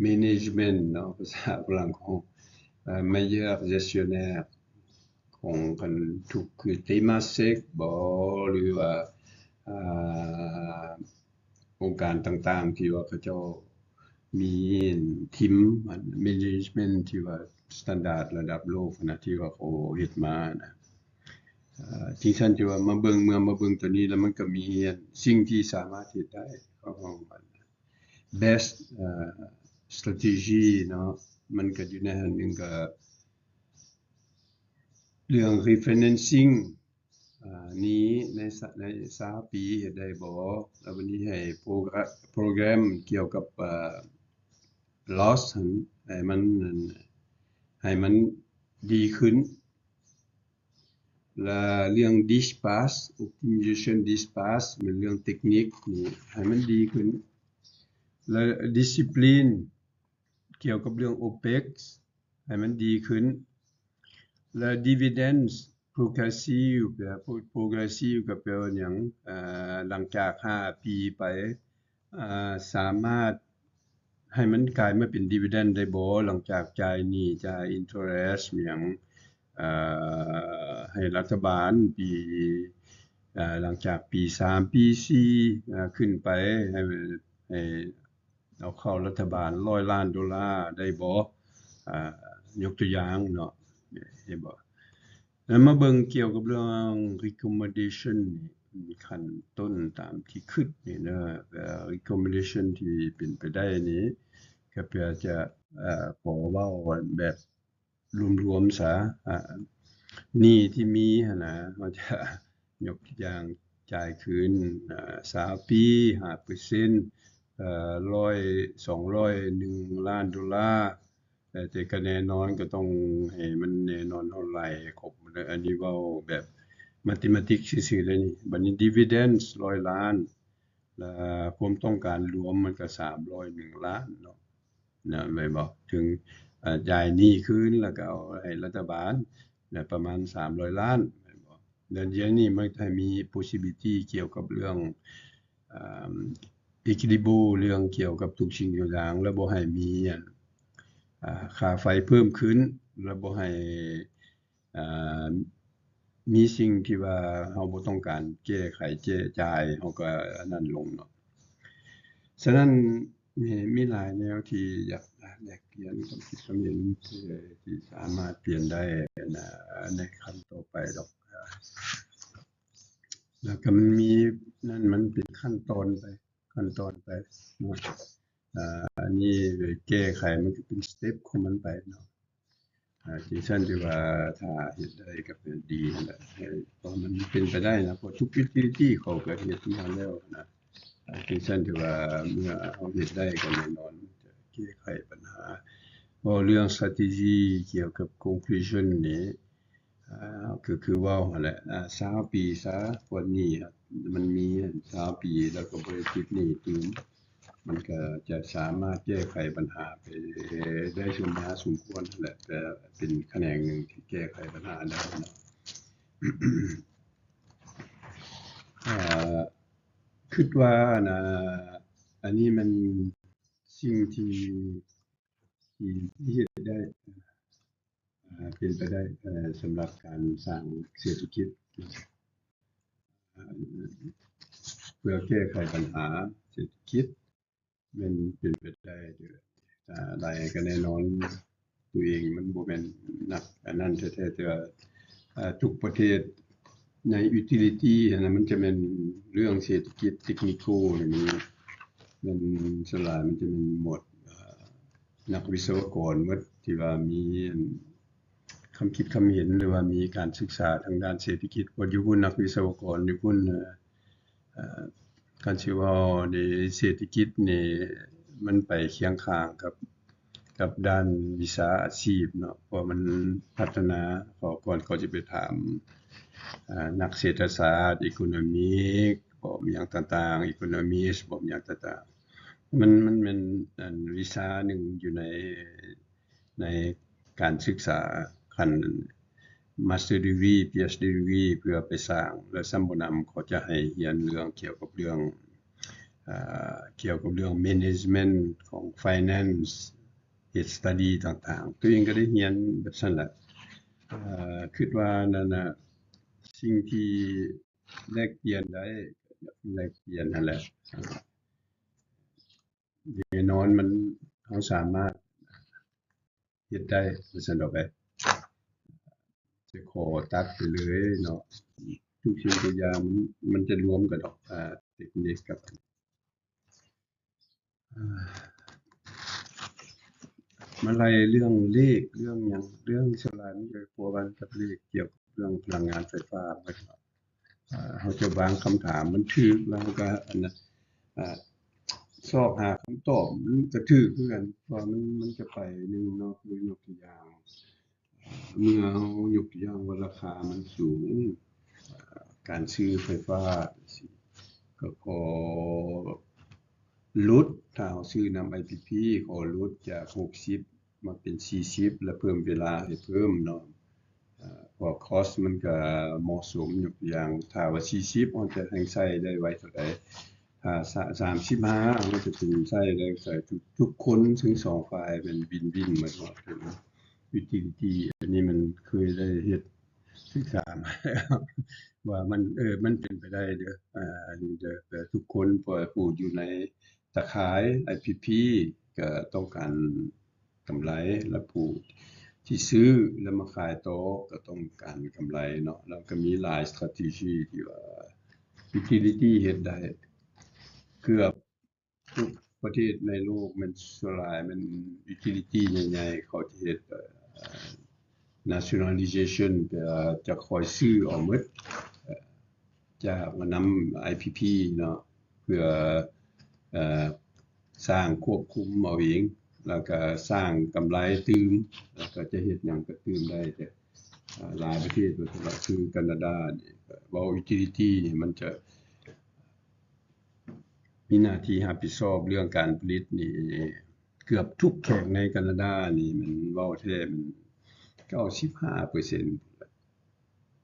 management ເນາະ ພາສາຝຣັ່ງຂອງ ເອີ່ meilleur gestionnaire ຂອງຄັນທຸກຄື Temasek ບໍ ຫຼືວ່າ ອາ ອົງການຕ່າງໆ ທີ່ວ່າເຂົາເຈົ້າມີທີມ management ທີ່ວ່າ standard ລະດັບໂລກນະ ທີ່ວ່າເຂົາເຮັດມານະ. ເອີ ຈັ່ງຊັ້ນ ທີ່ວ່າມາເບິ່ງ ເມື່ອມາເບິ່ງໂຕນີ້ແລ້ວ ມັນກໍມີອັນ ສິ່ງທີ່ສາມາດເຮັດໄດ້ ເຂົາເວົ້າວ່າ best ເອີ strategy ເນາະ ມັນກໍຢູ່ໃນຫັ້ນ ໜຶ່ງກໍເລື່ອງ refinancing ອາ ນີ້ໃນ ໃນຊາວປີເຮັດໄດ້ບໍ່? ແລ້ວບັດນີ້ໃຫ້ໂປຣ ໂປຣແກຣມກ່ຽວກັບ ອາ loss ຫັ້ນ ໃຫ້ມັນ ໃຫ້ມັນດີຂຶ້ນ ແລະ ເລື່ອງ dispatch optimization dispatch ແມ່ນເລື່ອງເຕັກນິກນີ້ ໃຫ້ມັນດີຂຶ້ນ ແລະ discipline ກ່ຽວກັບເລື່ອງ OPEX ໃຫ້ມັນດີຂຶ້ນ ແລະ dividends progressive ແປ progressive ກໍແປວ່າຫຍັງ? ເອີ ຫຼັງຈາກຫ້າປີໄປ ເອີ ສາມາດໃຫ້ມັນກາຍມາເປັນ dividend ໄດ້ບໍ່? ຫຼັງຈາກຈ່າຍໜີ້ ຈ່າຍ interest ຫຍັງ ເອີ ໃຫ້ລັດຖະບານປີ ເອີ ຫຼັງຈາກປີສາມ ປີສີ່ ເອີ ຂຶ້ນໄປ ໃຫ້ ໃຫ້ ເອົາເຂົ້າລັດຖະບານຮ້ອຍລ້ານໂດລາໄດ້ບໍ່? ອາ ຍົກຕົວຢ່າງເນາະ ເຫັນບໍ່? ແລ້ວມາເບິ່ງກ່ຽວກັບເລື່ອງ recommendation ນີ້ ຂັ້ນຕົ້ນຕາມທີ່ຄິດນີ້ເນາະ ເອີ recommendation ທີ່ເປັນໄປໄດ້ນີ້ ກໍເພື່ອຈະ ເອີ ຂໍເວົ້າແບບ ລວມໆ ຊະ ອາ ໜີ້ທີ່ມີຫັ້ນນະ ເຮົາຈະຍົກຕົວຢ່າງຈ່າຍຄືນ ອາ ຊາວປີ ຫ້າເປີເຊັນ ເອີ ຮ້ອຍ ສອງຮ້ອຍ ໜຶ່ງລ້ານໂດລາ ແຕ່ ແຕ່ກໍແນ່ນອນ ກໍຕ້ອງໃຫ້ມັນແນ່ນອນ ເຮົາໄລ່ໃຫ້ຄົບໝົດເລີຍ ອັນນີ້ເວົ້າແບບ mathematics ຊື່ໆ ເດ້ນີ້. ບັດນີ້ dividends ຮ້ອຍລ້ານ ແລະ ຄວາມຕ້ອງການລວມມັນກໍສາມຮ້ອຍໜຶ່ງລ້ານເນາະ ນະ ແມ່ນບໍ່? ເຖິງ ເອີ ຈ່າຍໜີ້ຄືນ ແລ້ວກໍເອົາໃຫ້ລັດຖະບານ ແລະ ປະມານສາມຮ້ອຍລ້ານ ແມ່ນບໍ່? ແລ້ວດຽວນີ້ມັນໃຫ້ມີ possibility ກ່ຽວກັບເລື່ອງ ເອີ equitable ເລື່ອງກ່ຽວກັບທຸກສິ່ງທຸກຢ່າງ ແລ້ວບໍ່ໃຫ້ມີອັນ ອາ ຄ່າໄຟເພີ່ມຂຶ້ນ ແລ້ວບໍ່ໃຫ້ ອ່າ ມີສິ່ງທີ່ວ່າເຮົາບໍ່ຕ້ອງການແກ້ໄຂແຈະຈ່າຍ ເຮົາກໍອັນນັ້ນລົງເນາະ. ສະນັ້ນ ມີ ມີຫຼາຍແນວທີ່ຢາກແລກປ່ຽນຄວາມຄິດຄວາມເຫັນ ທີ່ ທີ່ສາມາດປ່ຽນໄດ້ໃນ ໃນຂັ້ນຕໍ່ໄປດອກ. ແລ້ວກໍມັນມີ ນັ້ນມັນເປັນຂັ້ນຕອນໄປ ຂັ້ນຕອນໄປເນາະ. ອາ ອັນນີ້ແກ້ໄຂ ມັນກໍເປັນສະເຕັບຂອງມັນໄປເນາະ. ອາ ຈັ່ງຊັ້ນ ທີ່ວ່າຖ້າເຮັດໄດ້ກໍເປັນດີຫັ້ນແຫຼະ ເພາະມັນເປັນໄປໄດ້ນະ ເພາະທຸກ utility ເຂົາກໍເຮັດມາແລ້ວນະ. ອາ ຈັ່ງຊັ້ນ ທີ່ວ່າເມື່ອເຮົາເຮັດໄດ້ກໍແນ່ນອນຈະແກ້ໄຂບັນຫາ. ເວົ້າເລື່ອງ strategy ກ່ຽວກັບ conclusion ນີ້ ອາ ກໍຄືເວົ້າຫັ້ນແຫຼະ ອາ ຊາວປີຊະ ກວ່ານີ້ມັນມີຊາວປີ ແລ້ວກໍບໍ່ໄດ້ຕິດໜີ້ຕື່ມ ມັນກໍຈະສາມາດແກ້ໄຂບັນຫາໄປໄດ້ສ່ວນມາກສົມຄວນຫັ້ນແຫຼະ ແຕ່ເປັນຂະແໜງໜຶ່ງທີ່ແກ້ໄຂບັນຫາໄດ້ເນາະ. ອາ ຄິດວ່ານະ ອັນນີ້ມັນສິ່ງທີ່ ທີ່ ທີ່ເຮັດໄດ້ ເປັນໄປໄດ້ ເອີ ສຳລັບການສ້າງເສດຖະກິດ ເພື່ອແກ້ໄຂບັນຫາເສດຖະກິດ ແມ່ນເປັນໄປໄດ້ ອາ ໄດ້ກໍແນ່ນອນ ຕົວເອງມັນບໍ່ແມ່ນນັກອັນນັ້ນແທ້ໆ ແຕ່ວ່າ ອາ ທຸກປະເທດໃນ utility ຫັ້ນນະ ມັນຈະແມ່ນເລື່ອງເສດຖະກິດ technical ນີ້ ແມ່ນສ່ວນຫຼາຍມັນຈະແມ່ນໝວດ ອາ ນັກວິສະວະກອນໝົດ ທີ່ວ່າມີອັນ ຄຳຄິດຄຳເຫັນ ຫຼືວ່າມີການສຶກສາທາງດ້ານເສດຖະກິດ ເພາະຢູ່ພຸ້ນນັກວິສະວະກອນຢູ່ພຸ້ນ ເອີ ເອີ ຄັນຊິເວົ້າໃນເສດຖະກິດນີ້ ມັນໄປຄຽງຂ້າງກັບ ກັບດ້ານວິຊາອາຊີບເນາະ ເພາະມັນພັດທະນາ ເພາະກ່ອນເຂົາຈະໄປຖາມ ອາ ນັກເສດຖະສາດ economic ບອກຫຍັງຕ່າງໆ economist ບອກຫຍັງຕ່າງໆ ມັນ ມັນແມ່ນ ອັນ ວິຊາໜຶ່ງຢູ່ໃນ ໃນການສຶກສາຂັ້ນ master degree PhD degree ເພື່ອໄປສ້າງ ແລະ ສ່ຳຜູ້ນຳເຂົາຈະໃຫ້ຮຽນເລື່ອງກ່ຽວກັບເລື່ອງ ອາ ກ່ຽວກັບເລື່ອງ management ຂອງ finance case study ຕ່າງໆ ຕົວເອງກໍໄດ້ຮຽນແບບຊັ້ນແຫຼະ. ອາ ຄິດວ່ານັ້ນນະ ສິ່ງທີ່ແລກປ່ຽນໄດ້ ແລກປ່ຽນຫັ້ນແຫຼະ ແນ່ນອນມັນ ເຮົາສາມາດເຮັດໄດ້ ວ່າຊັ້ນດອກເອີຍ. ຈະຂໍຕັດໄປເລີຍເນາະ ທຸກສິ່ງທຸກຢ່າງມັນ ມັນຈະລວມກັນດອກ ເຕັກນິກກັບ ມາໄລ່ເລື່ອງເລກ ເລື່ອງຫຍັງ ເລື່ອງສ່ວນຫຼາຍມັນຈະພົວພັນກັບເລກ ກ່ຽວກັບເລື່ອງພະລັງງານໄຟຟ້າໝົດເນາະ. ເຮົາຈະວາງຄຳຖາມມັນຖືກ ແລ້ວເຮົາກໍອັນນັ້ນ ຊອກຫາຄຳຕອບມັນກໍຖືກຄືກັນ ເພາະວ່າມັນ ມັນຈະໄປໜຶ່ງເນາະ ຄືຍົກຕົວຢ່າງ ເມື່ອເຮົາຍົກຕົວຢ່າງວ່າລາຄາມັນສູງ ການຊື້ໄຟຟ້າ ກໍຂໍຫຼຸດ ຖ້າເຮົາຊື້ນຳ ໄອພີພີ ຂໍຫຼຸດຈາກຫົກສິບມາເປັນສີ່ສິບ ແລະ ເພີ່ມເວລາໃຫ້ເພີ່ມເນາະ ເພາະວ່າຄອສມັນກໍເໝາະສົມ. ຍົກຕົວຢ່າງ ຖ້າວ່າສີ່ສິບ ເຮົາຈະແຮ່ງໃຊ້ໄດ້ໄວເທົ່າໃດ ຖ້າສາມສິບຫ້າ ເຮົາຈະເປັນໃຊ້ໄດ້ ໃຊ້ທຸກຄົນ ທັງສອງຝ່າຍແມ່ນວິນວິນໝົດເນາະ ເປັນຢູທິລິຕີ້. ອັນນີ້ມັນເຄີຍໄດ້ເຮັດ ສຶກສາມາແລ້ວວ່າມັນ ເອີ ມັນເປັນໄປໄດ້ເດີ ອັນນີ້ເດີ ແບບທຸກຄົນ ເພາະວ່າຜູ້ຢູ່ໃນຕາຂ່າຍ ໄອພີພີ ກໍຕ້ອງການກຳໄລ ແລະ ຜູ້ທີ່ຊື້ແລ້ວມາຂາຍຕໍ່ກໍຕ້ອງການກຳໄລເນາະ. ແລ້ວກໍມີຫຼາຍສະຕຣາເຈຈີທີ່ວ່າຢູທິລິຕີ້ເຮັດໄດ້ ເກືອບ ທຸກປະເທດໃນໂລກແມ່ນສ່ວນຫຼາຍແມ່ນຢູທິລິຕີ້ໃຫຍ່ໆ ເຂົາຈະເຮັດ ເອີ ນາຊັນນອລລີເຈຊັນ ຈະ ຈະຄອຍຊື້ເອົາໝົດ ຈາກນຳໄອພີພີເນາະ ເພື່ອ ເອີ ສ້າງຄວບຄຸມເອົາເອງ ແລ້ວກະສ້າງກຳໄລຕື່ມ ແລ້ວກະຈະເຮັດຫຍັງກະຕື່ມໄດ້. ແຕ່ຫຼາຍປະເທດ ຄືການາດານີ້ ເວົ້າຢູທິລິຕີ້ນີ້ ມັນຈະ ມີໜ້າທີ່ຮັບຜິດຊອບເລື່ອງການຜະລິດນີ້ ເກືອບທຸກແຂວງໃນການາດານີ້ ແມ່ນເວົ້າແທ້ແມ່ນເກົ້າສິບຫ້າເປີເຊັນພຸ້ນ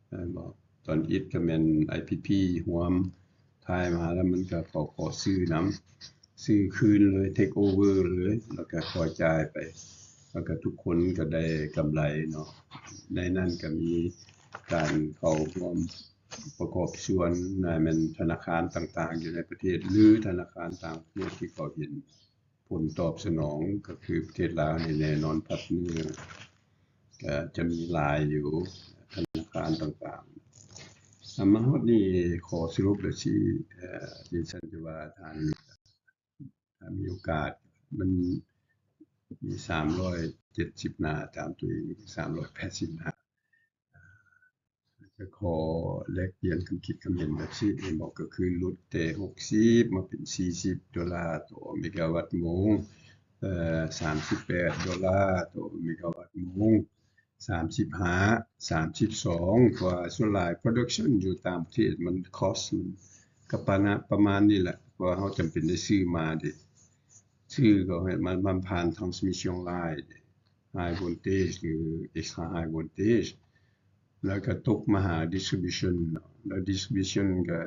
ແຫຼະ ແມ່ນບໍ່? ຕອນອິດກໍແມ່ນໄອພີພີຮ່ວມ ທ້າຍມາແລ້ວມັນກໍຂໍ ຂໍຊື້ນຳ ຊື້ຄືນເລີຍ ເທກໂອເວີເລີຍ ແລ້ວກໍຄ່ອຍຈ່າຍໄປ ແລ້ວກໍທຸກຄົນກໍໄດ້ກຳໄລເນາະ. ໃນນັ້ນກໍມີການເຂົ້າຮ່ວມປະກອບສ່ວນ ແມ່ນທະນາຄານຕ່າງໆຢູ່ໃນປະເທດ ຫຼື ທະນາຄານຕ່າງປະເທດທີ່ເຂົາເຫັນຜົນຕອບສະໜອງ ກໍຄືປະເທດລາວນີ້ແນ່ນອນ ພາດເໜືອກໍຈະມີຫຼາຍຢູ່ ທະນາຄານຕ່າງໆ. ນຳມາຮອດນີ້ ຂໍສະຫຼຸບແລ້ວຊິ ເອີ ດິນສັນຈະວ່າທ່ານ ຖ້າມີໂອກາດ ມັນມີສາມຮ້ອຍເຈັດສິບໜ້າ ຕາມຕົວເອງສາມຮ້ອຍແປດສິບໜ້າ ຈະຂໍແລກປ່ຽນຄຳຄິດຄຳເຫັນແບບຊີ້ ເຫັນບໍ່? ກໍຄືຫຼຸດແຕ່ຫົກສິບມາເປັນສີ່ສິບໂດລາຕໍ່ເມກາວັດໂມງ ເອີ ສາມສິບແປດໂດລາຕໍ່ເມກາວັດໂມງ ສາມສິບຫ້າ ສາມສິບສອງ ເພາະວ່າສ່ວນຫຼາຍໂປຣດັກຊັນຢູ່ຕ່າງປະເທດ ມັນຄອສມັນກໍປະມານ ປະມານນີ້ແຫຼະ ເພາະວ່າເຮົາຈຳເປັນໄດ້ຊື້ມາເດ ຊື້ກໍໃຫ້ມັນ ມັນຜ່ານທຣານສມິດຊັນລາຍ ໄຮໂວນເຕຈ ຫຼື ເອັກສຕຣາໄຮໂວນເຕຈ ແລ້ວກໍຕົກມາຫາດິສທຣິບິວຊັນ ແລ້ວດິສທຣິບິວຊັນກໍ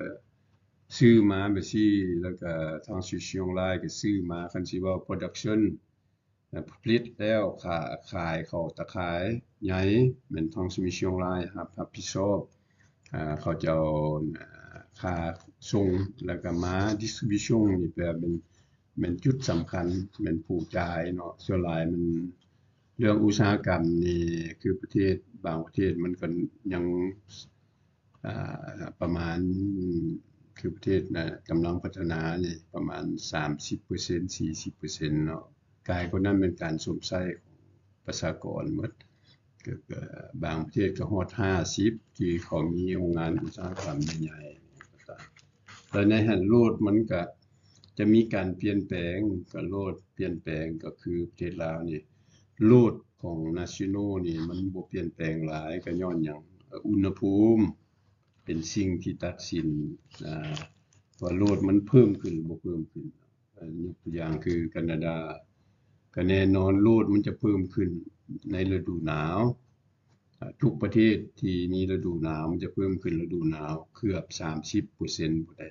ຊື້ມາແບບຊີ້ ແລ້ວກໍທຣານສມິດຊັນລາຍກໍຊື້ມາ ຄັນຊິເວົ້າໂປຣດັກຊັນ ແລະ ຜະລິດແລ້ວ ຂາ ຂາຍເຂົ້າຕາຂ່າຍໃຫຍ່ ແມ່ນທຣານສມິດຊັນລາຍຮັບ ຮັບຜິດຊອບ ອາ ເຂົາເຈົ້າ ອາ ຄ່າສົ່ງ ແລ້ວກໍມາດິສທຣິບິວຊັນນີ້ແປວ່າແມ່ນ ແມ່ນຈຸດສຳຄັນ ແມ່ນຜູ້ຈ່າຍເນາະ. ສ່ວນຫຼາຍມັນ ເລື່ອງອຸດສາຫະກຳນີ້ ຄືປະເທດ ບາງປະເທດມັນກໍຍັງ ອ່າ ປະມານ ຄືປະເທດນະ ກຳລັງພັດທະນານີ້ ປະມານສາມສິບເປີເຊັນ ສີ່ສິບເປີເຊັນເນາະ ກາຍກວ່ານັ້ນແມ່ນການຊົມໃຊ້ຂອງປະຊາກອນໝົດ ກໍ ກໍບາງປະເທດກໍຮອດຫ້າສິບ ທີ່ເຂົາມີໂຮງງານອຸດສາຫະກຳໃຫຍ່ໆ ແລ້ວໃນຫັ້ນໂລດມັນກະຈະມີການປ່ຽນແປງ ກະໂລດປ່ຽນແປງ ກໍຄືປະເທດລາວນີ້ ໂລດຂອງນາຊິໂນນີ້ມັນບໍ່ປ່ຽນແປງຫຼາຍ ກໍຍ້ອນຫຍັງ? ອຸນຫະພູມເປັນສິ່ງທີ່ຕັດສິນ ອາ ວ່າໂລດມັນເພີ່ມຂຶ້ນ ຫຼື ບໍ່ເພີ່ມຂຶ້ນ. ອາ ຍົກຕົວຢ່າງຄືການາດາ ກໍແນ່ນອນໂລດມັນຈະເພີ່ມຂຶ້ນໃນລະດູໜາວ. ອາ ທຸກປະເທດທີ່ມີລະດູໜາວ ມັນຈະເພີ່ມຂຶ້ນລະດູໜາວເກືອບສາມສິບເປີເຊັນພຸ້ນໃດ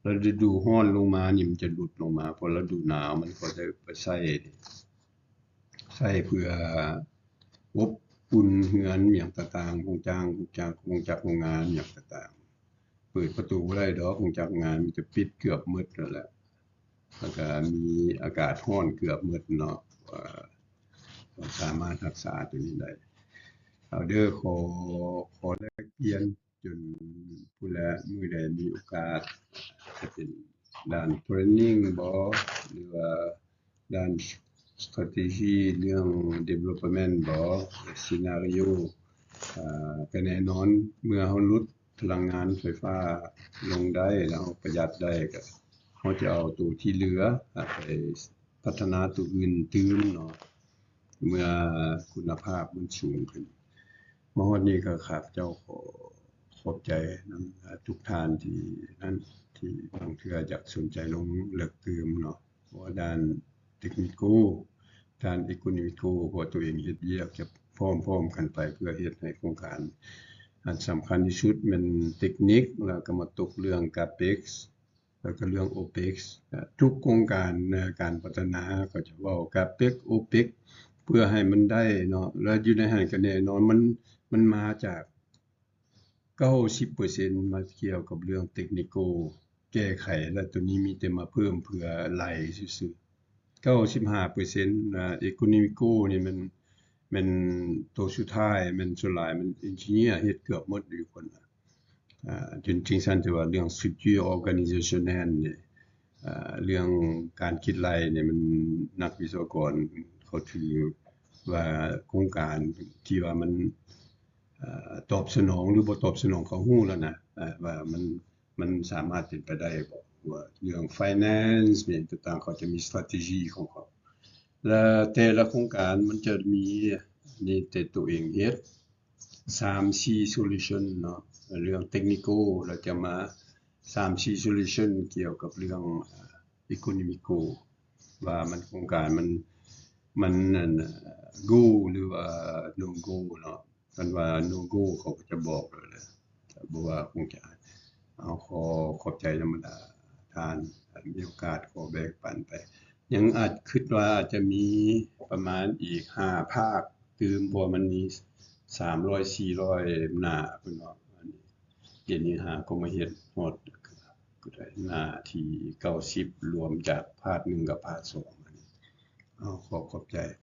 ໋. ລະດູຮ້ອນລົງມານີ້ມັນຈະຫຼຸດລົງມາ ເພາະລະດູໜາວມັນກໍໄດ້ໄປໃຊ້ ໃຊ້ເພື່ອອົບອຸ່ນເຮືອນຫຍັງຕ່າງໆ ໂຮງຈ້າງ ໂຮງຈັກ ໂຮງຈັກໂຮງງານຫຍັງຕ່າງໆ ເປີດປະຕູບໍ່ໄດ້ດອກ ໂຮງຈັກໂຮງງງານມັນຈະປິດເກືອບໝົດນັ້ນແຫຼະ ແລ້ວກະມີອາກາດຮ້ອນເກືອບໝົດເນາະ ວ່າ ສາມາດຮັກສາຕົວນີ້ໄດ້. ເອົາເດີ ຂໍ ຂໍແລກປ່ຽນຈົນພຸ້ນແຫຼະ ມື້ໃດມີໂອກາດ ຈະເປັນດ້ານ training ບໍ ຫຼືວ່າດ້ານ strategy ເລື່ອງ development ບໍ scenario ອາ ກໍແນ່ນອນ ເມື່ອເຮົາຫຼຸດພະລັງງານໄຟຟ້າລົງໄດ້ ແລ້ວເຮົາປະຢັດໄດ້ ກໍເຮົາຈະເອົາໂຕທີ່ເຫຼືອ ອາ ໄປພັດທະນາໂຕອື່ນຕື່ມເນາະ ເມື່ອຄຸນນະພາບມັນສູງຂຶ້ນ. ມາຮອດນີ້ກໍຂ້າພະເຈົ້າຂໍຂອບໃຈນຳ ອາ ທຸກທ່ານທີ່ນັ້ນ ທີ່ບາງເທື່ອຢາກສົນໃຈລົງເລິກຕື່ມເນາະ ເພາະວ່າດ້ານ technical ດ້ານ economical ເພາະວ່າໂຕເອງເຮັດວຽກຈະພ້ອມໆກັນໄປ ເພື່ອເຮັດໃຫ້ໂຄງການ ອັນສຳຄັນທີ່ສຸດແມ່ນເຕັກນິກ ແລ້ວກໍມາຕົກເລື່ອງ capex ແລ້ວກໍເລື່ອງ opex ອາ ທຸກໂຄງການໃນການພັດທະນາ ເຂົາຈະເວົ້າ capex opex ເພື່ອໃຫ້ມັນໄດ້ເນາະ ແລ້ວຢູ່ໃນຫັ້ນກໍແນ່ນອນ ມັນ ມັນມາຈາກ ເກົ້າສິບເປີເຊັນ ມາກ່ຽວກັບເລື່ອງ technical ແກ້ໄຂ ແລະ ໂຕນີ້ມີແຕ່ມາເພີ່ມເພື່ອໄລ່ຊື່ໆ ເກົ້າສິບຫ້າເປີເຊັນ ອາ economical ນີ້ແມ່ນ ແມ່ນໂຕສຸດທ້າຍ ແມ່ນສ່ວນຫຼາຍແມ່ນ engineer ເຮັດເກືອບໝົດຢູ່ຄົນ ອາ ຈຶ່ງຊັ້ນຖືວ່າເລື່ອງ structure organizational ນີ້ ອາ ເລື່ອງການຄິດໄລ່ນີ້ ມັນ ນັກວິສະວະກອນເຂົາຖືວ່າໂຄງການທີ່ວ່າມັນ ອາ ຕອບສະໜອງ ຫຼື ບໍ່ຕອບສະໜອງ ເຂົາຮູ້ແລ້ວນະ ອາ ວ່າມັນ ມັນສາມາດເປັນໄປໄດ້ບໍ່ ວ່າເລື່ອງ finance ຫຍັງຕ່າງໆ ເຂົາຈະມີ strategy ຂອງເຂົາ ແລະ ແຕ່ລະໂຄງການມັນຈະມີ ນີ້ແຕ່ໂຕເອງເຮັດ ສາມສີ່ solution ເນາະ ເລື່ອງ technical ແລ້ວຈະມາ ສາມສີ່ solution ກ່ຽວກັບເລື່ອງ economical ວ່າມັນ ໂຄງການມັນ ມັນ ອັນ go ຫຼືວ່າ no go ເນາະ ຄັນວ່າ no go ເຂົາກໍຈະບອກເລີຍແຫຼະ ບໍ່ວ່າຄົງຈະ ເອົາ ຂໍຂອບໃຈນຳບັນດາທ່ານ ມີໂອກາດຂໍແບ່ງປັນໄປ ຍັງອາດ ຄິດວ່າອາດຈະມີປະມານອີກຫ້າພາກຕື່ມ ເພາະວ່າມັນມີສາມຮ້ອຍ ສີ່ຮ້ອຍ ໜ້າພຸ້ນເນາະ ອັນນີ້ ດຽວນີ້ຫາກໍມາເຮັດຮອດ ກໍໄດ້ໜ້າທີເກົ້າສິບ ລວມຈາກພາກໜຶ່ງກັບພາກສອງ ອັນນີ້ ເອົາ ຂໍຂອບໃຈ.